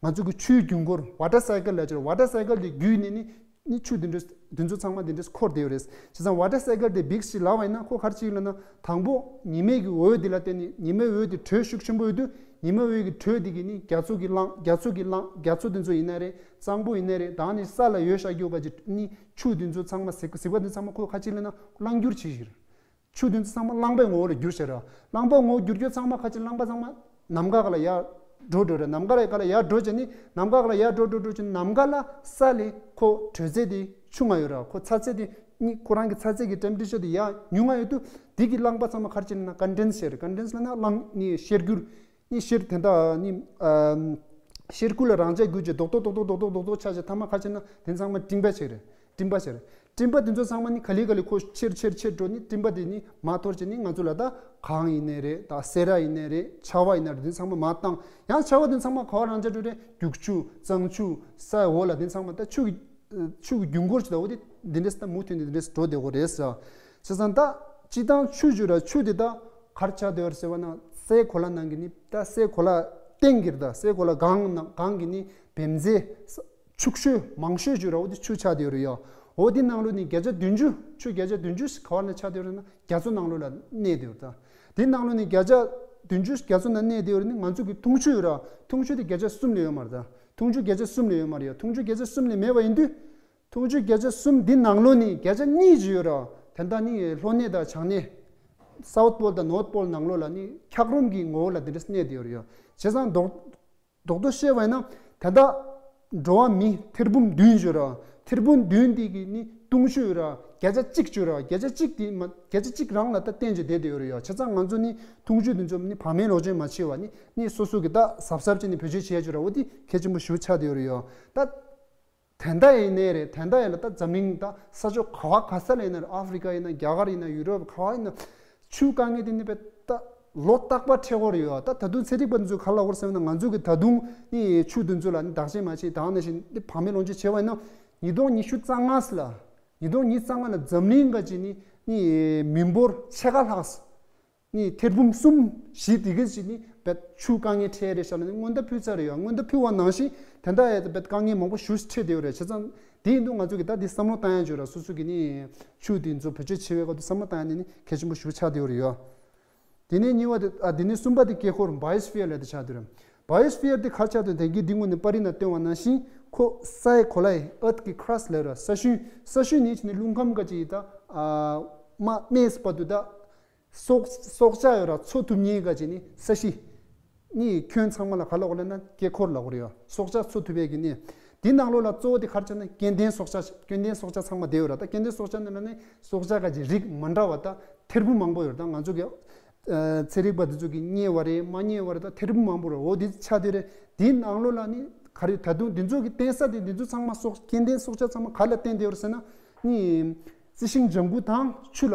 ང་ཚོ་གི་ཆུའི་རྒྱུན་འཁོར་water cycle ལབ་ཀྱི་རེད། Water cycle དེ་བརྒྱུད་ནས་ནི་ནི་ཆུ་འདི་འདྲ་འདི་ཚོ་ཚང་མ་འདི་འདྲ་འཁོར་བསྡད་ཡོད་རེད། བྱས་ཙང་water cycle དེ་big ཞིག་ལབ་པ་ཡིན་ན་ཁོ་ག་རེ་བྱེད་ཀྱི་ལབ་ན། དང་པོ་ཉི་མའི་གི་འོད་དེ་ལ་བརྟེན་ནས། ཉི་མའི་འོད་དེ་དྲོད་ཤུགས་ཆེན་པོ་ཡོད་དུས་ཉི་མའི་འོད་ཀྱི་དྲོད་དེ་གིས་ནི་རྒྱ་མཚོ་གི་རླངས་རྒྱ་མཚོ་གི་རླངས་རྒྱ་མཚོ་འདི་ཚོ་ཡིན་ན་རེད། གཙང་པོ་ཡིན་ན་རེད། ད་ནི་ས་ལ་ཡོད་བཞག་རྒྱུ་ག་ཅིག་ནི་ཆུ་འདི་ཚོ་ཚང་མ་ཟིག་ཟིག་པ་འདི་ཚང་མ་ཁོ་ག་ཅིག་ལབ་ན་རླངས་འགྱུར་བྱེད་ཀྱི་རེད། ཆུ་འདི་ཚོ་ཚང་མ་རླངས་པའི་ངོ་བོ་ལ་འགྱུར་བྱས་ར། རླངས་པའི་ངོ་བོ་འགྱུར་རྒྱུ་ཚང་མ་ག་ཅིག་རླངས་པ་ཚང་མ་ནམ་མཁའ་ག་ལ་ཡར་འགྲོ་འགྲོ་ར། ནམ་མཁའ་ལ་ག་ལ་ཡར་འགྲོ་བྱས་ནི་ནམ་མཁའ་ག་ལ་ཡར་འགྲོ་འགྲོ་འགྲོ་བྱས་ནམ་མཁའ་ལ་ས་ལས་ཁོ་དྲོད་ཚད་དེ་ཆུང་ང་ཡོད་ར། ཁོ་ཚ་ཚད་དེ་ནི་ཁོ་རང་གི་ཚ་ཚད་ཀྱི་temperature དེ་ཡར་ཉུང་ང་ཡོད་དུས་དེ་གི་རླངས་པ་ཚང་མ་ག་རེ་བྱས་ན་condense བྱས་ར། Condense ལབ་ན་རླངས་ནི་གཤེར་འགྱུར། ནི་གཤེར་དེ་འདྲ་ནི་ཨམ་གཤེར་ཁུ་ལ་རང་འཇགས་འགྱུར་བྱས་རྡོག་རྡོག་རྡོག་རྡོག་རྡོག་རྡོག་རྡོག་རྡོག་ཆགས་བྱས་ཐ་མ་ག་རེ་བྱས་ན་དེ་ཚང་མ་སྤྲིན་པ་བྱས་རེད། སྤྲིན་པ་བྱས་རེད། སྤྲིན་པ་དེ་ཚོ་ཚང་མ་ནི་ག་ལེ་ག་ལེ་ཁོ་ཆེར་ཆེར་ཆེར་འགྲོ་ནི་སྤྲིན་པ་དེ་ནི་མར་འཐོར་བྱས་ནི་ང་ཚོ་ལ་ད་གངས་ཡིན་ནའི་རེད། ད་སེ་ར་ཡིན་ནའི་རེད། ཆར་པ་ཡིན་ནའི་རེད། དེ་ཚང་མ་མར་བཏང་། ཡང་ཆར་པ་དེ་ཚང་མ་ག་པར་རང་འཇགས་འགྲོ་རེད། རྒྱུག་ཆུ་གཙང་ཆུ་སའི་འོག་ལ་དེ་ཚང་མ་ད་ཆུ་གི་ཆུ་གི་རྒྱུན་འཁོར་ཞིག་ད་འོ་དེ་འདི་འདྲས་ད་མུ་མཐུད་ནས་འདི་འདྲས་འགྲོ་བསྡད་ཡོད་རེད་ཟེར། བྱས་ཙང་ད་སྤྱིར་བཏང་ཆུ་བརྗོད་ར་ཆུ་དེ་ད་ག་རེ་ཆགས་བསྡད་ཡོད་རེད་ཟེར་བ་ན་སའི་གོ་ལ་ནང་གི་ནི་ད་སའི་གོ་ལ་སྟེང་གི་རེད། ད་སའི་གོ་ལ་སྒང་ནང་སྒང་གི་ནི་བེམ་རྫས་ཕྱུག་ཤོས་མང་ཤོས་བརྗོད་ར་འོ་དེ་ཆུ་ཆགས་བསྡད་ཡོད་རེད་ཡ། འོ་དེ་ནང་ལོགས་ནི་བརྒྱ་ཆ་བདུན་ཅུ་ཆུ་བརྒྱ་ཆ་བདུན་ཅུ་ཞིག་ག་པར་ན་ཆགས་བསྡད་ཡོད་རེད་ན་རྒྱ་མཚོ་ནང་ལོགས་ལ་གནས་བསྡད་ཡོད་རེད། ད་དེ་ནང་ལོགས་ནི་བརྒྱ་ཆ་བདུན་ཅུ་རྒྱ་མཚོ་ནང་གནས་བསྡད་ཡོད་རེད། ནི་ང་ཚོ་གི་འཐུང་ཆུ་ཡོད་ར། འཐུང་ཆུ་དེ་བརྒྱ་ཆ་གསུམ་ལས་ཡོད་མ་རེད། ད་འཐུང་ཆུ་བརྒྱ་ཆ་གསུམ་ལས་ཡོད་མ་རེད་ཡ། འཐུང་ཆུ་བརྒྱ་ཆ་གསུམ་ལས་མེད་པ་ཡིན་དུས། འཐུང་ཆུ་བརྒྱ་ཆ་གསུམ་འདི་ནང་ལོགས་ནི་བརྒྱ་ཆ་གཉིས་ཅིག་ཡོད་ར། དེ་འདྲ་ནི་ལྷོ་གནས་དང་བྱང་གནས། South Pole དང་North Pole ནང་ལོགས་ལ་ནི་འཁྱགས་རོམ་གྱི་ངོ་བོ་ལ་དེ་འདྲ་གནས་བསྡད་ཡོད་རེད་ཡ། བྱས་ཙང་རྡོག་རྡོག་རྡོག་བཤད་པ་ཡིན་ན་དེ་འདྲ་འགྲོ་བ་མི་ཐེར་འབུམ་བདུན་ཡོད་ར། ཐེར་འབུམ་བདུན་འདི་གི་ནི་འཐུང་ཆུ་ཡོད་ར་བརྒྱ་ཆ་གཅིག་ཅིག་ཡོད་ར། བརྒྱ་ཆ་གཅིག་དེ་མ་བརྒྱ་ཆ་གཅིག་རང་ལ་ད་བརྟེན་བྱས་བསྡད་བསྡད་ཡོད་རེད་ཡ། བྱས་ཙང་ང་ཚོ་ནི་འཐུང་ཆུ་འདི་ཚོ་ནི་བག་མེད་ལོག་སྤྱོད་མ་བྱེད་པ་ནི་ནི་སོ་སོ་གི་ད་གཟབ་གཟབ་བྱས་ནས་བེད་སྤྱོད་བྱེད་ཡ་ཅིག་ཡོད་ར། འོ་དེ་གལ་ཆེན་པོ་ཞེ་པོ་ཆགས་བསྡད་ཡོད་རེད་ཡ། ད། དེ་འདྲ་ཡིན་ནའི་རེད། དེ་འདྲ་ཡིན་ལ་ད་འཛམ་གླིང་ད་ས་ཕྱོགས་ག་བ་ག་ས་ལ་ཡིན་ན་རེད། ཨ་ཧྥི་རི་ཀ་ཡིན་ན་རྒྱ་གར་ཡིན་ན་ཡུ་རོབ་ག་བ་ཡིན་ན་ཆུའི་དཀའ་ངལ་དེ་ནི་བས་ད་ལོ་རྟག་པར་འཕྲད་ཀྱི་ཡོད་རེད་ཡ། ད་ད་དུང་ཚན་རིག་པ་འདི་ཚོས་ག་རེ་ལབ་ཀྱི་ཡོད་རེད་ཟེར་ན་ང་ཚོ་གི་ད་དུང་ནི་ཆུ་འདི་ཚོ་ལ་ནི་བདག་གཅེས་མ་བྱས་ད་ག་ནང་བཞིན་ནི་བག་མེད་ལོག་སྤྱོད་བྱས་པ་ཡིན་ན་ཉིས་སྟོང་ཉི་ཤུ་རྩ་ལྔ་ལ་ཉིས་སྟོང་ཉི་ཤུ་རྩ་ལྔ་ལ་འཛམ་གླིང་ག་ཅིག་ནི་ནི་མི་འབོར་ཕྱེད་ཀ་ལྷག་ནི་ཐེར་འབུམ་གསུམ་བཞི་དེ་ག་ཅིག་ནི་བེད་ཆུ་དཀའ་ངལ་འཕྲད་རེད་ཤག་ལ་ནི་སྔོན་བརྡ་ཕུལ་ཚར་རེད་ཡ། སྔོན་བརྡ་ཕུལ་བ་ནང་བཞིན་དེ་འདྲ་ཡ་བེད་དཀའ་ངལ་མང་པོ་ཞེ་པོ་ཞིག་འཕྲད་བསྡད་ཡོད་རེད། བྱས་ཙང་དེ་ཡིན་དུས་ང་ཚོ་གི་ད་འདི་བསམ་བློ་བཏང་ཡ་ཅིག་ཡོད་ར། སོ་སོ་གི་ནི་ཆུ་དེ་ཚོ་བེད་སྤྱོད་བྱེད་པའི་སྐོར་དུ་བསམ་བློ་བཏང་ཡ་ནི་ནི་གལ་ཆེན་པོ་ཞེ་པོ་ཆགས་བསྡད་ཡོད་རེད་ཡ། དེ་ནས་གཉིས་པ་དེ་ཨ་དེ་ནས་གསུམ་པ་དེ་དཀྱིལ་འཁོར་biosphere ལབ་དེ་ཆགས་བསྡད་ཡོད་རེད། Biosphere དེ་ག་རེ་ཆགས་བསྡད་ཡོད་རེད། དེ་གི་འདི་སྔོན་ནས་པར་རིས་ནང་བསྟན་པ་ནང་བཞིན་ཁོ་སའི་གོ་ལའི་earth གི་crust ལབ་ར་ས་ཤུན། ས་ཤུན་ནི་ཅི་ནི་རླུང་ཁམས་ག་ཅིག་ད་ཨ་མ་སྨད་བར་དུ་ད། སྲོག་སྲོག་ཆགས་ཡོད་ར་འཚོ་ཐུབ་མཁན་ག་ཅིག་ནི་ས་གཞི། ནི་ཁྱོན་ཚང་མ་ལ་ག་ལབ་དགོས་ལབ་ན་དཀྱིལ་འཁོར་ལབ་དགོས་རེད་ཡ། སྲོག་ཆགས་འཚོ་ཐུབ་པའི་གི་ནི། དེའི་ནང་ལོགས་ལ་གཙོ་བོ་དེ་ག་རེ་ཆགས་ན་སྐྱེ་ལྡན་སྲོག་ཆགས། སྐྱེ་ལྡན་སྲོག་ཆགས་ཚང་མ་བསྡད་ཡོད་ར། ད་སྐྱེ་ལྡན་སྲོག་ཆགས་ནང་ལ་ནི་སྲོག་ཆགས་ག་ཅིག་རིགས་མ་འདྲ་བ་ད་ཐེར་འབུམ་མང་པོ་ཡོད་ར། ད་ང་ཚོ་གི་ཚན་རིག་པ་དེ་ཚོ་གི་རྙེད་པ་རེད་མ་རྙེད་པ་རེད། ད་ཐེར་འབུམ་མང་པོ་རེད། འོ་དེ་ཆགས་བསྡད་རེད། དེའི་ནང་ལོགས་ལ་ནི་ག་རེ་ད་དུང་དེ་ཚོ་གི་བརྟེན་ས་དེ་དེ་ཚོ་ཚང་མ་སྲོག་སྐྱེ་ལྡན་སྲོག་ཆགས་ཚང་མ་ག་ལ་བརྟེན་བསྡད་ཡོད་རེད་ཟེར་ན་ནི་རྩི་ཤིང་ལྗང་གུ་དང་ཆུ་ལ།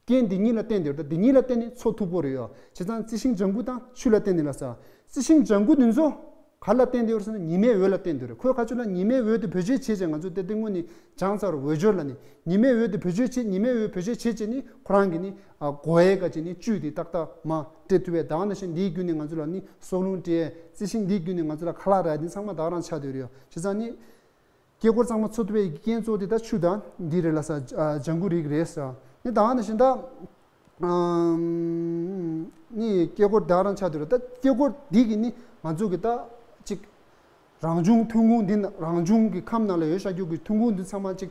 རྐྱེན་འདི་གཉིས་ལ་བརྟེན་ཏེ་ཡོད་རེད། འདི་གཉིས་ལ་བརྟེན་ནས་འཚོ་ཐུབ་ཀྱི་རེད་ཡ། བྱས་ཙང་རྩི་ཤིང་ལྗང་གུ་དང་ཆུ་ལ་བརྟེན་ནས་ལ་ཟེར། རྩི་ཤིང་ལྗང་གུ་འདི་ཚོ་ག་ལ་བརྟེན་ཏེ་ཡོད་རེད་ཟེར་ན་ཉི་མའི་འོད་ལ་བརྟེན་ཏེ་ཡོད་རེད། ཁོས་ག་ཚོད་ལ་ཉི་མའི་འོད་དེ་བེད་སྤྱོད་བྱས་བྱས་ང་ཚོ་དེ་སྔོན་ནས་སྦྱངས་ཚར། འོད་སྦྱོར་ལ་ནི་ཉི་མའི་འོད་དེ་བེད་སྤྱོད་བྱས། ཉི་མའི་འོད་བེད་སྤྱོད་བྱས་བྱས་ནི་ཁོ་རང་གི་ནི་ཨ་གོ་ཡས་ག་ཅིག་ནི་བཅུད་དེ་ཏག་ཏག་མར་སྤྲད་ཐུབ་པས། ད་ག་ནང་བཞིན་འདིའི་བརྒྱུད་ནས་ང་ཚོ་ལ་ནི་སྲོག་རླུང་སྤྲད། རྩི་ཤིང་འདིའི་བརྒྱུད་ནས་ང་ཚོ་ལ་ཁ་ལག་རག་འདི་ཚང་མ་ད་ག་རང་ཆགས་བསྡད་ཡོད་རེད་ཡ། བྱས་ཙང་ནི། དཀྱིལ་འཁོར་གཙང་མ་འཚོ་ཐུབ་པའི་རྐྱེན་གཙོ་བོ་དེ་ད་ཆུ་དང་འདི་རེད་ལ་ས་ཨ་ལྗང་གུ་རིགས་རེད་ས། ནི་ད་ག་ནང་བཞིན་ད་ཨམ་ནི་དཀྱིལ་འཁོར་ད་ག་རང་ཆགས་འདུག་རེད། ད་དཀྱིལ་འཁོར་འདི་གི་ནི་ང་ཚོ་གི་ད་ཅིག་རང་བྱུང་ཐོན་ཁུངས་འདི་ན་རང་བྱུང་གི་ཁམས་ནང་ལ་ཡོད་བཞག་རྒྱུ་གི་ཐོན་ཁུངས་འདི་ཚང་མ་ཅིག་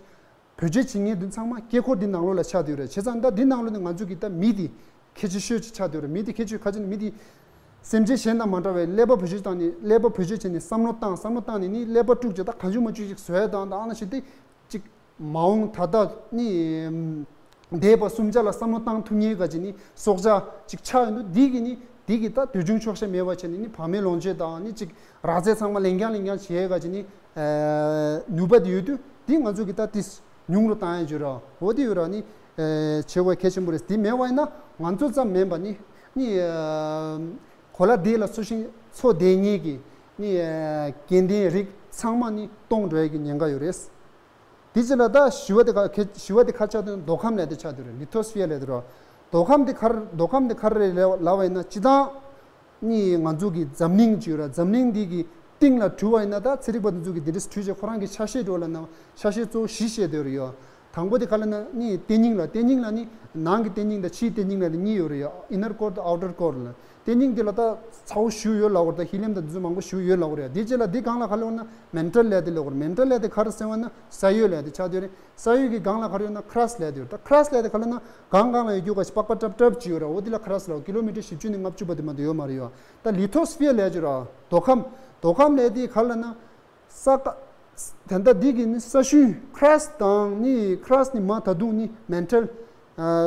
བེད་སྤྱོད་བྱེད་མཁན་འདི་ཚང་མ་དཀྱིལ་འཁོར་འདི་ནང་ལོགས་ལ་ཆགས་འདུག་རེད། བྱས་ཙང་ད་འདི་ནང་ལོགས་ནས་ང་ཚོ་གི་ད་མི་འདི་གལ་ཆེ་ཤོས་ཅིག་ཆགས་འདུག་རེད། མི་འདི་གལ་ཆེ་ཁ་ཅིག་ནི་མི་འདི། སེམས་ཅན་གཞན་དང་མ་འདྲ་བའི་ཀླད་པ་བེད་སྤྱོད་བཏང་ནས་ཀླད་པ་བེད་སྤྱོད་བྱས་ནས་བསམ་བློ་བཏང་བསམ་བློ་བཏང་ནས་ནི་ཀླད་པ་དཀྲུགས་བྱས་ད་གང་བྱུང་མ་བྱུང་ཞིག་བཟོ་ཡ་དང་ད་ཨ་ན་ཞིག་དེ་ཅིག་མ་འོངས་ད་ལྟ་ནི་འདས་པ་སུམ་ཆ་ལ་བསམ་བློ་བཏང་ཐུབ་མཁན་ག་ཅིག་ནི་སྲོག་ཆགས་ཅིག་ཆགས་ཡོང་དུས་འདི་གི་ནི་འདི་གི་ད་དུས་རྒྱུན་ཆོག་ཤེས་མེད་པ་བྱས་ནས་ནི་བག་མེད་ལོངས་སྤྱོད་དང་ནི་ཅིག་ར་རྫས་ཚང་མ་ལེན་རྐྱང་ལེན་རྐྱང་བྱེད་ག་ཅིག་ནི་ནུས་པ་དེ་ཡོད་དུས་འདི་ང་ཚོ་གི་ད་དེ་ཉུང་རུ་བཏང་ཡ་ཡོད་ར་འོ་དེ་ཡོད་ར་ནི་བྱེད་དགོས་གལ་ཆེན་པོ་རེད། དེ་མེད་པ་ཡིན་ན་ང་ཚོ་ཙམ་མིན་པ་ནི་ནི། གོ་ལ་འདི་ལ་འཚོ་ཞིང་འཚོ་བསྡད་མཁན་གྱི་ནི་སྐྱེ་ལྡན་རིགས་ཚང་མ་ནི་སྟོངས་འགྲོ་ཡ་གི་ཉེན་ཁ་ཡོད་རེད། དེ་ཕྱིར་ལ་ད་ཞི་བ་དེ་ག་ཞི་བ་དེ་ག་ཆགས་དུས་མདོ་ཁམས་ལས་དེ་ཆགས་དུས་རེད། ལི་ཐོ་སི་ཕི་ཡར་ལས་དེ་རོ། མདོ་ཁམས་དེ་གར་མདོ་ཁམས་དེ་གར་རེད་ལབ་པ་ཡིན་ན་སྤྱི་བཏང་ནི་ང་ཚོ་གི་འཛམ་གླིང་ཅིག་ཡོད་ར། འཛམ་གླིང་འདི་གི་སྟེང་ལ་བྲུས་པ་ཡིན་ན་ད་ཚན་རིག་པ་དེ་ཚོ་གི་འདི་འདྲ་བྲུས་བྱས་ཁོ་རང་གི་ཆ་ཤས་འགྲོ་ལ་ན་ཆ་ཤས་གཙོ་བོ་བཞི་བཤད་དེ་རེད་ཡོད། དང་པོ་དེ་ག་ལ་ན་ནི་ལྟེ་སྙིང་ལ་ལྟེ་སྙིང་ལ་ནི་ནང་གི་ལྟེ་སྙིང་དང་ཕྱིའི་ལྟེ་སྙིང་ལ་ནི་གཉིས་ཡོད་རེད་ཡ། inner core དང་outer core ལ། ལྟེ་སྙིང་དེ་ལ་ད་ཚ་བོ་ཞུ་ཡོད་ལབ་དགོས་རེད། ད་ཧི་ལི་ཡམ་དང་དེ་ཚོ་མང་པོ་ཞུ་ཡོད་ལབ་དགོས་རེད་ཡ། དེ་རྗེས་ལ་དེ་སྒང་ལ་ག་ལ་ཡོད་ན་མེན་ཊལ་ལབ་དེ་ལབ་དགོས་རེད། མེན་ཊལ་ལབ་དེ་ག་རེ་ཟེར་བ་ན་ས་གཡོ་ལབ་དེ་ཆགས་བསྡད་རེད། ས་གཡོ་གི་སྒང་ལ་ག་རེ་ཡོད་ན་ཁ་རས་ལབ་དེ་ཡོད། ད་ཁ་རས་ལབ་དེ་ག་ལ་ན་སྒང་སྒང་ལ་ཡོད་རྒྱུ་ག་ཞིག་པགས་པ་ཀྲབ་ཀྲབ་ཅིག་ཡོད་རེད། འོ་དེ་ལ་ཁ་རས་ལབ། ཀི་ལོ་མི་ཊར་བཞི་བཅུ་ནས་ལྔ་བཅུ་བར་དུ་མ་གཏོགས་ཡོད་མ་རེད་ཡ། ད་ལི་ཐོ་སི་ཕི་ཡར་ལབ་ཀྱི་རེད། མདོ་ཁམས། མདོ་ཁམས་ལབ་དེ་ག་ལ་ན། ས་ཀ། ད་ལྟ་འདི་གི་ནི་ས་ཤུན་ཁ་རས་དང་ནི་ཁ་རས་ནི་མ་ད་དུང་ནི་མེན་ཊལ།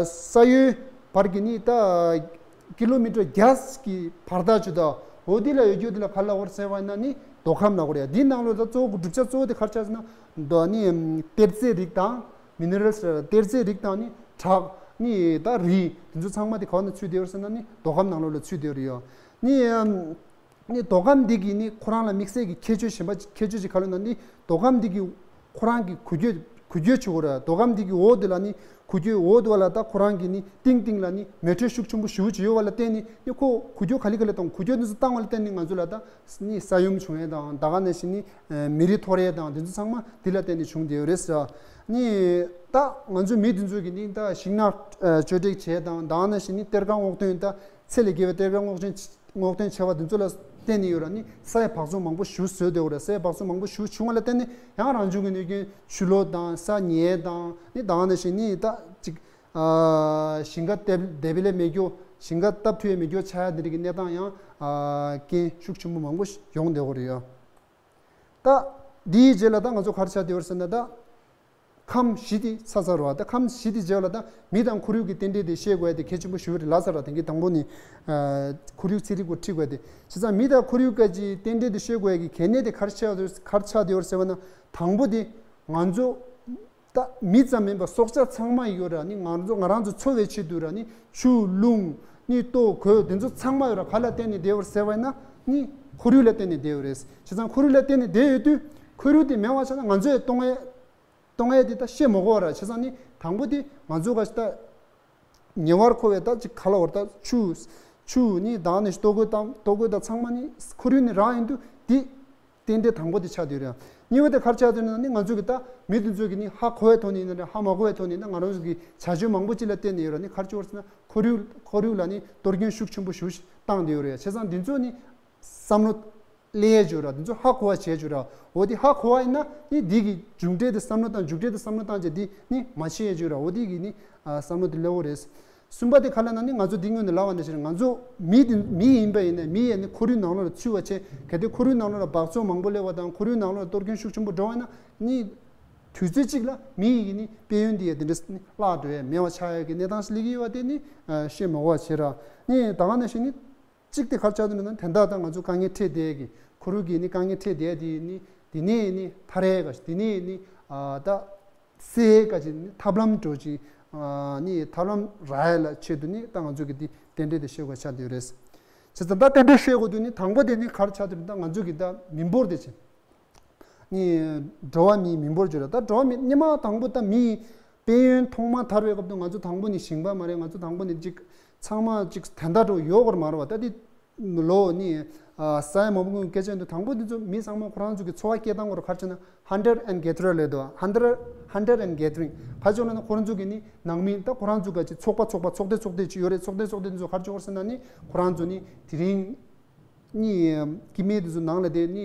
ས་གཡོའི་བར་གྱི་ནི་ད་ཀི་ལོ་མི་ཊར་བརྒྱ་གི་བར་ཐག་ཅིག་ད་འོ་འདི་ལ་ཡོད་རྒྱུ་འདི་ལ་ག་ལ་བར་ཟེར་བ་ཡིན་ན་ནི་མདོ་ཁམས་ལ་བར་ཡ། འདི་ནང་ལོགས་ད་གཙོ་བོ་གྲུབ་ཆ་གཙོ་བོ་དེ་ག་རེ་ཆགས་ཟེར་ན་མདོ་ནི་གཏེར་རྫས་རིགས་དང་མི་ནི་རལ་སི་གཏེར་རྫས་རིགས་དང་ནི་བྲག་ནི་ད་རི་དེ་ཚོ་ཚང་མ་དེ་ག་བ་ན་ཚུད་བསྡད་ཡོད་ཟེར་ན་ནི་མདོ་ཁམས་ནང་ལོགས་ལ་ཚུད་བསྡད་ཡོད་རེད་ཡ། ནི། ནི་མདོ་ཁམས་འདི་གི་ནི་ཁོ་རང་ལ་དམིགས་བསལ་གྱི་ཁྱད་ཆོས་གཞན་པ་ཁྱད་ཆོས་ཅིག་ག་ལ་ན་ནི་མདོ་ཁམས་འདི་གི་ཁོ་རང་གི་འགུལ་སྐྱོད་འགུལ་སྐྱོད་བྱེད་དགོས་རེད། མདོ་ཁམས་འདི་གི་འོག་དེ་ལ་ནི་འགུལ་སྐྱོད་འོག་དེ་བ་ལ་ད་ཁོ་རང་གི་ནི་གཏིང་གཏིང་ལ་ནི་མེ་དྲོད་ཤུགས་ཆེན་པོ་ཞེ་པོ་ཅིག་ཡོད་པ་ལ་བརྟེན་ནས་ནི་ཁོ་འགུལ་སྐྱོད་ག་ལེ་ག་ལེ་བཏང་འགུལ་སྐྱོད་འདི་ཚོ་བཏང་བ་ལ་བརྟེན་ནས་ང་ཚོ་ལ་ད་ནི་ས་ཡོམ་བྱུང་ཡས་དང་ད་ག་ནང་བཞིན་ནི་མེ་རི་འཐོར་ཡས་དང་འདི་ཚོ་ཚང་མ་འདི་ལ་བརྟེན་ནས་བྱུང་བསྡད་ཡོད་རེད་ཟེར། ནི་ད་ང་ཚོ་མི་འདི་ཚོ་གི་ནི་ད་ཤིང་ནགས་གཅོད་འབྲེག་བྱས་དང་ད་ག་ནང་བཞིན་ནི་གཏེར་ཁ་སྔོག་འདོན་ད་ཚད་ལས་བརྒལ་བའི་གཏེར་ཁ་སྔོག་འདོན་སྔོག་འདོན་བྱས་པ་འདི་ཚོ་ལ་བརྟེན་ནས་ཡོད་ར། ནི་ས་ཡི་སྦགས་བཙོག་མང་པོ་ཞེ་པོ་བཟོས་བསྡད་ཡོད་ར། ས་ཡི་སྦགས་བཙོག་མང་པོ་ཞེ་པོ་བྱུང་བ་ལ་བརྟེན་ནས་ཡང་རང་བྱུང་གི་གནོད་སྐྱོན་ཆུ་ལོག་དང་ས་ཉིལ་དང་ནི་ད་ག་ནང་བཞིན་ནི་ད་ཅིག་ཨ་ཞིང་ཁ་བཏབ་བསྡད་པ་ལས་མེད་རྒྱུ་ཞིང་ཁ་བཏབ་ཐུབ་ཡས་མེད་རྒྱུ་ཆགས་ཡ་འདི་རིགས་ཀྱི་གནས་སྟངས་ཡང་ཨ་རྐྱེན་ཤུགས་ཆེན་པོ་མང་པོ་ཡོང་བསྡད་ཡོད་རེད་ཡ། ད་འདིའི་རྗེས་ལ་ད་ང་ཚོ་ག་རེ་ཆགས་བསྡད་ཡོད་རེད་ཟེར་ན་ད། ཁམས་བཞི་དེ་ཚ་ཚ་རུ་བ་ད་ཁམས་བཞི་དེ་བྱས་པ་ལ་ད་མི་དང་ཁོར་ཡུག་གི་རྟེན་འབྲེལ་དེ་ཤེས་དགོས་ཡ་དེ་གལ་ཆེན་པོ་ཞེ་པོ་རེད་ལབ་ཚར་ར། དེང་གི་དང་པོ་ནི་ཨ་ཁོར་ཡུག་ཚན་རིག་པ་ཁྲིད་དགོས་ཡ་དེ། བྱས་ཙང་མི་དང་ཁོར་ཡུག་གི་རྟེན་འབྲེལ་དེ་ཤེས་དགོས་ཡ་གི་གལ་གནད་དེ་ག་རེ་ཆགས་ཡོད་ག་རེ་ཆགས་བསྡད་ཡོད་རེད་ཟེར་བ་ན་དང་པོ་དེ་ང་ཚོ་ད་མི་ཙམ་མིན་པ་སྲོག་ཆགས་ཚང་མ་ཡོད་ར། ནི་ང་ཚོ་ང་རང་ཚོ་འཚོ་བའི་ཆེད་དུ་ར་ནི་ཆུ་རླུང་ནི་ལྟོ་གོས་དེ་ཚོ་ཚང་མ་ཡོད་ར། ག་ལ་བརྟེན་ནས་བསྡད་ཡོད་རེད་ཟེར་བ་ཡིན་ན་ནི་ཁོར་ཡུག་ལ་བརྟེན་ནས་བསྡད་ཡོད་རེད། བྱས་ཙང་ཁོར་ཡུག་ལ་བརྟེན་ནས་བསྡད་ཡོད་དུས་ཁོར་ཡུག་དེ་མེད་པ་ཆགས་ན་ང་ཚོས་གཏོང་ཡས་གཏོང་ཡས་དེ་ད་བཤད་མ་དགོས་པ་ར། བྱས་ཙང་ནི་དང་པོ་དེ་ང་ཚོ་ག་ཞིག་ད་ཉེ་བར་མཁོ་བའི་ད་ཅིག་ག་ལ་བར་ད་ཆུ་ཆུ་ནི་ད་ནི་ལྟོ་གོས་དང་ལྟོ་གོས་དང་ཚང་མ་ནི་ཁོར་ཡུག་ནི་རང་ཡིན་དུས་དེ་རྟེན་འབྲེལ་དང་པོ་དེ་ཆགས་བསྡད་ཡོད་རེད། གཉིས་པ་དེ་ག་རེ་ཆགས་བསྡད་ཡོད་ན་ནི་ང་ཚོ་གི་ད་མི་དེ་ཚོ་གི་ནི་ཧ་གོ་བའི་ཐོག་ནས་ཡིན་ན་རེད། ཧ་མ་གོ་བའི་ཐོག་ནས་ཡིན་ན་ང་རང་ཚོ་གི་བྱ་སྤྱོད་མང་པོ་ཅིག་ལ་བརྟེན་ནས་ཡོད་རེད། ནི་ག་རེ་བྱུང་བ་རེད་ཟེར་ན་ཁོར་ཡུག་ཁོར་ཡུག་ལ་ནི་གཏོར་སྐྱོན་ཤུགས་ཆེན་པོ་ཞེ་པོ་ཞིག་བཏང་བསྡད་ཡོད་རེད། བྱས་ཙང་འདི་ཚོ་ནི་བསམ་བློ་ལེན་ཡས་བྱོས་ར། འདི་ཚོ་ཧ་གོ་བ་བྱས་བྱོས་ར། འོ་དེ་ཧ་གོ་བ་ཡིན་ན་ནི་འདི་གི་མཇུག་འབྲས་དེ་བསམ་བློ་བཏང་། མཇུག་འབྲས་དེ་བསམ་བློ་བཏང་བྱས་འདི་ནི་མ་བྱེད་ཡས་བྱོས་ར། འོ་དེ་གི་ནི་ཨ་བསམ་བློ་དེ་སླེབས་ཡོད་རེད། གསུམ་པ་དེ་ག་ལ་ན་ནི་ང་ཚོ་འདི་སྔོན་ནས་ལབ་པ་ནང་བཞིན་ང་ཚོ་མི་དེ་མི་ཡིན་པ་ཡིན་ན་མི་ཡིན་ནི་ཁོར་ཡུག་ནང་ལོགས་ལ་ཚུད་པ་བྱས། གལ་ཏེ་ཁོར་ཡུག་ནང་ལོགས་ལ་སྦགས་བཙོག་མང་པོ་སླེབས་པ་དང་ཁོར་ཡུག་ནང་ལོགས་ལ་གཏོར་སྐྱོན་ཤུགས་ཆེན་པོ་འགྲོ་བ་ན་ནི་དུས་ཚོད་གཅིག་ལ་མི་ཡི་གི་ནི་དཔལ་ཡོན་འདི་ཡ་དེ་འདྲ་ནི་བརླག་འགྲོ་ཡ་མེད་པ་ཆགས་ཡ་གི་གནས་སྟངས་ཤིག་སླེབས་ཀྱི་ཡོད་པ་དེ་ནི་ཨ་བཤད་མ་དགོས་པ་བྱས་ར། ནི་ད་ག་ནང་བཞིན་ནི། གཅིག་དེ་ག་རེ་ཆགས་འདུག་ན་དེ་འདྲ་ད་ང་ཚོ་དཀའ་ངལ་འཕྲད་བསྡད་ཀྱི་ཁོར་ཡུག་གི་ནི་དཀའ་ངལ་འཕྲད་བསྡད་དེ་ནི་དེ་ནས་ནི་ཐར་ཡས་ག་དེ་ནས་ནི་ཨ་ད་སེལ་ཡས་ག་ཅིག་ནི་ཐབས་ལམ་འགྲོ་ཅིག་ཨ་ནི་ཐབས་ལམ་རག་ཡས་ལ་ཆེད་དུ་ནི་ད་ང་ཚོ་གི་དེ་རྟེན་འབྲེལ་དེ་ཤེས་དགོས་ཆགས་བསྡད་ཡོད་རེད། བྱས་ཙང་ད་རྟེན་འབྲེལ་ཤེས་དགོས་དུས་ནི་དང་པོ་དེ་ནི་ག་རེ་ཆགས་འདུག་ན་ད་ང་ཚོ་གི་ད་མི་འབོར་དེ་ཅིག་ནི་འགྲོ་བ་མིའི་མི་འབོར་བརྗོད་ར། ད་འགྲོ་བ་མི་སྔོན་མ་དང་པོ་ད་མིའི་དཔལ་ཡོན་ཐོག་མ་དར་བའི་སྐབས་དུ་ང་ཚོ་དང་པོ་ནི་ཞིང་པ་མ་རེད། ང་ཚོ་དང་པོ་ནི་ཅིག་ཚང་མ་ཅིག་དན་རྟ་འགྲོ་ཡོད་སྐོར་མ་རེད་བ། ད་དེ་ལོ་ནི་ཨ་ས་ཡ་མང་པོ་སྔོན་སྐད་ཆ་ཡིན་དུས་དང་པོ་འདི་ཚོ་མི་ཚང་མ་ཁོ་རང་ཚོ་གི་འཚོ་བ་སྐྱེལ་སྟངས་སྐོར་ག་རེ་བྱས་ན་ཧན་ཊར་ཨེན་གེ་ཐ་རར་ལབ་འདུག་ཧན་ཊར་ཧན་ཊར་ཨེན་གེ་ཐ་རིང་ག་རེ་བྱས་ན་ཁོ་རང་ཚོ་གི་ནི་ནང་མི་ད་ཁོ་རང་ཚོ་ག་ཅིག་ཚོགས་པ་ཚོགས་པ་ཚོགས་སྡེ་ཚོགས་སྡེ་ཅིག་ཡོད་རེད། ཚོགས་སྡེ་ཚོགས་སྡེ་འདི་ཚོ་ག་རེ་བྱས་སྐོར་ཟེར་ན་ནི་ཁོ་རང་ཚོ་ནི་དེ་རིང་ནི་སྐྱེ་དམན་དེ་ཚོ་ནང་ལ་དེ་ནི་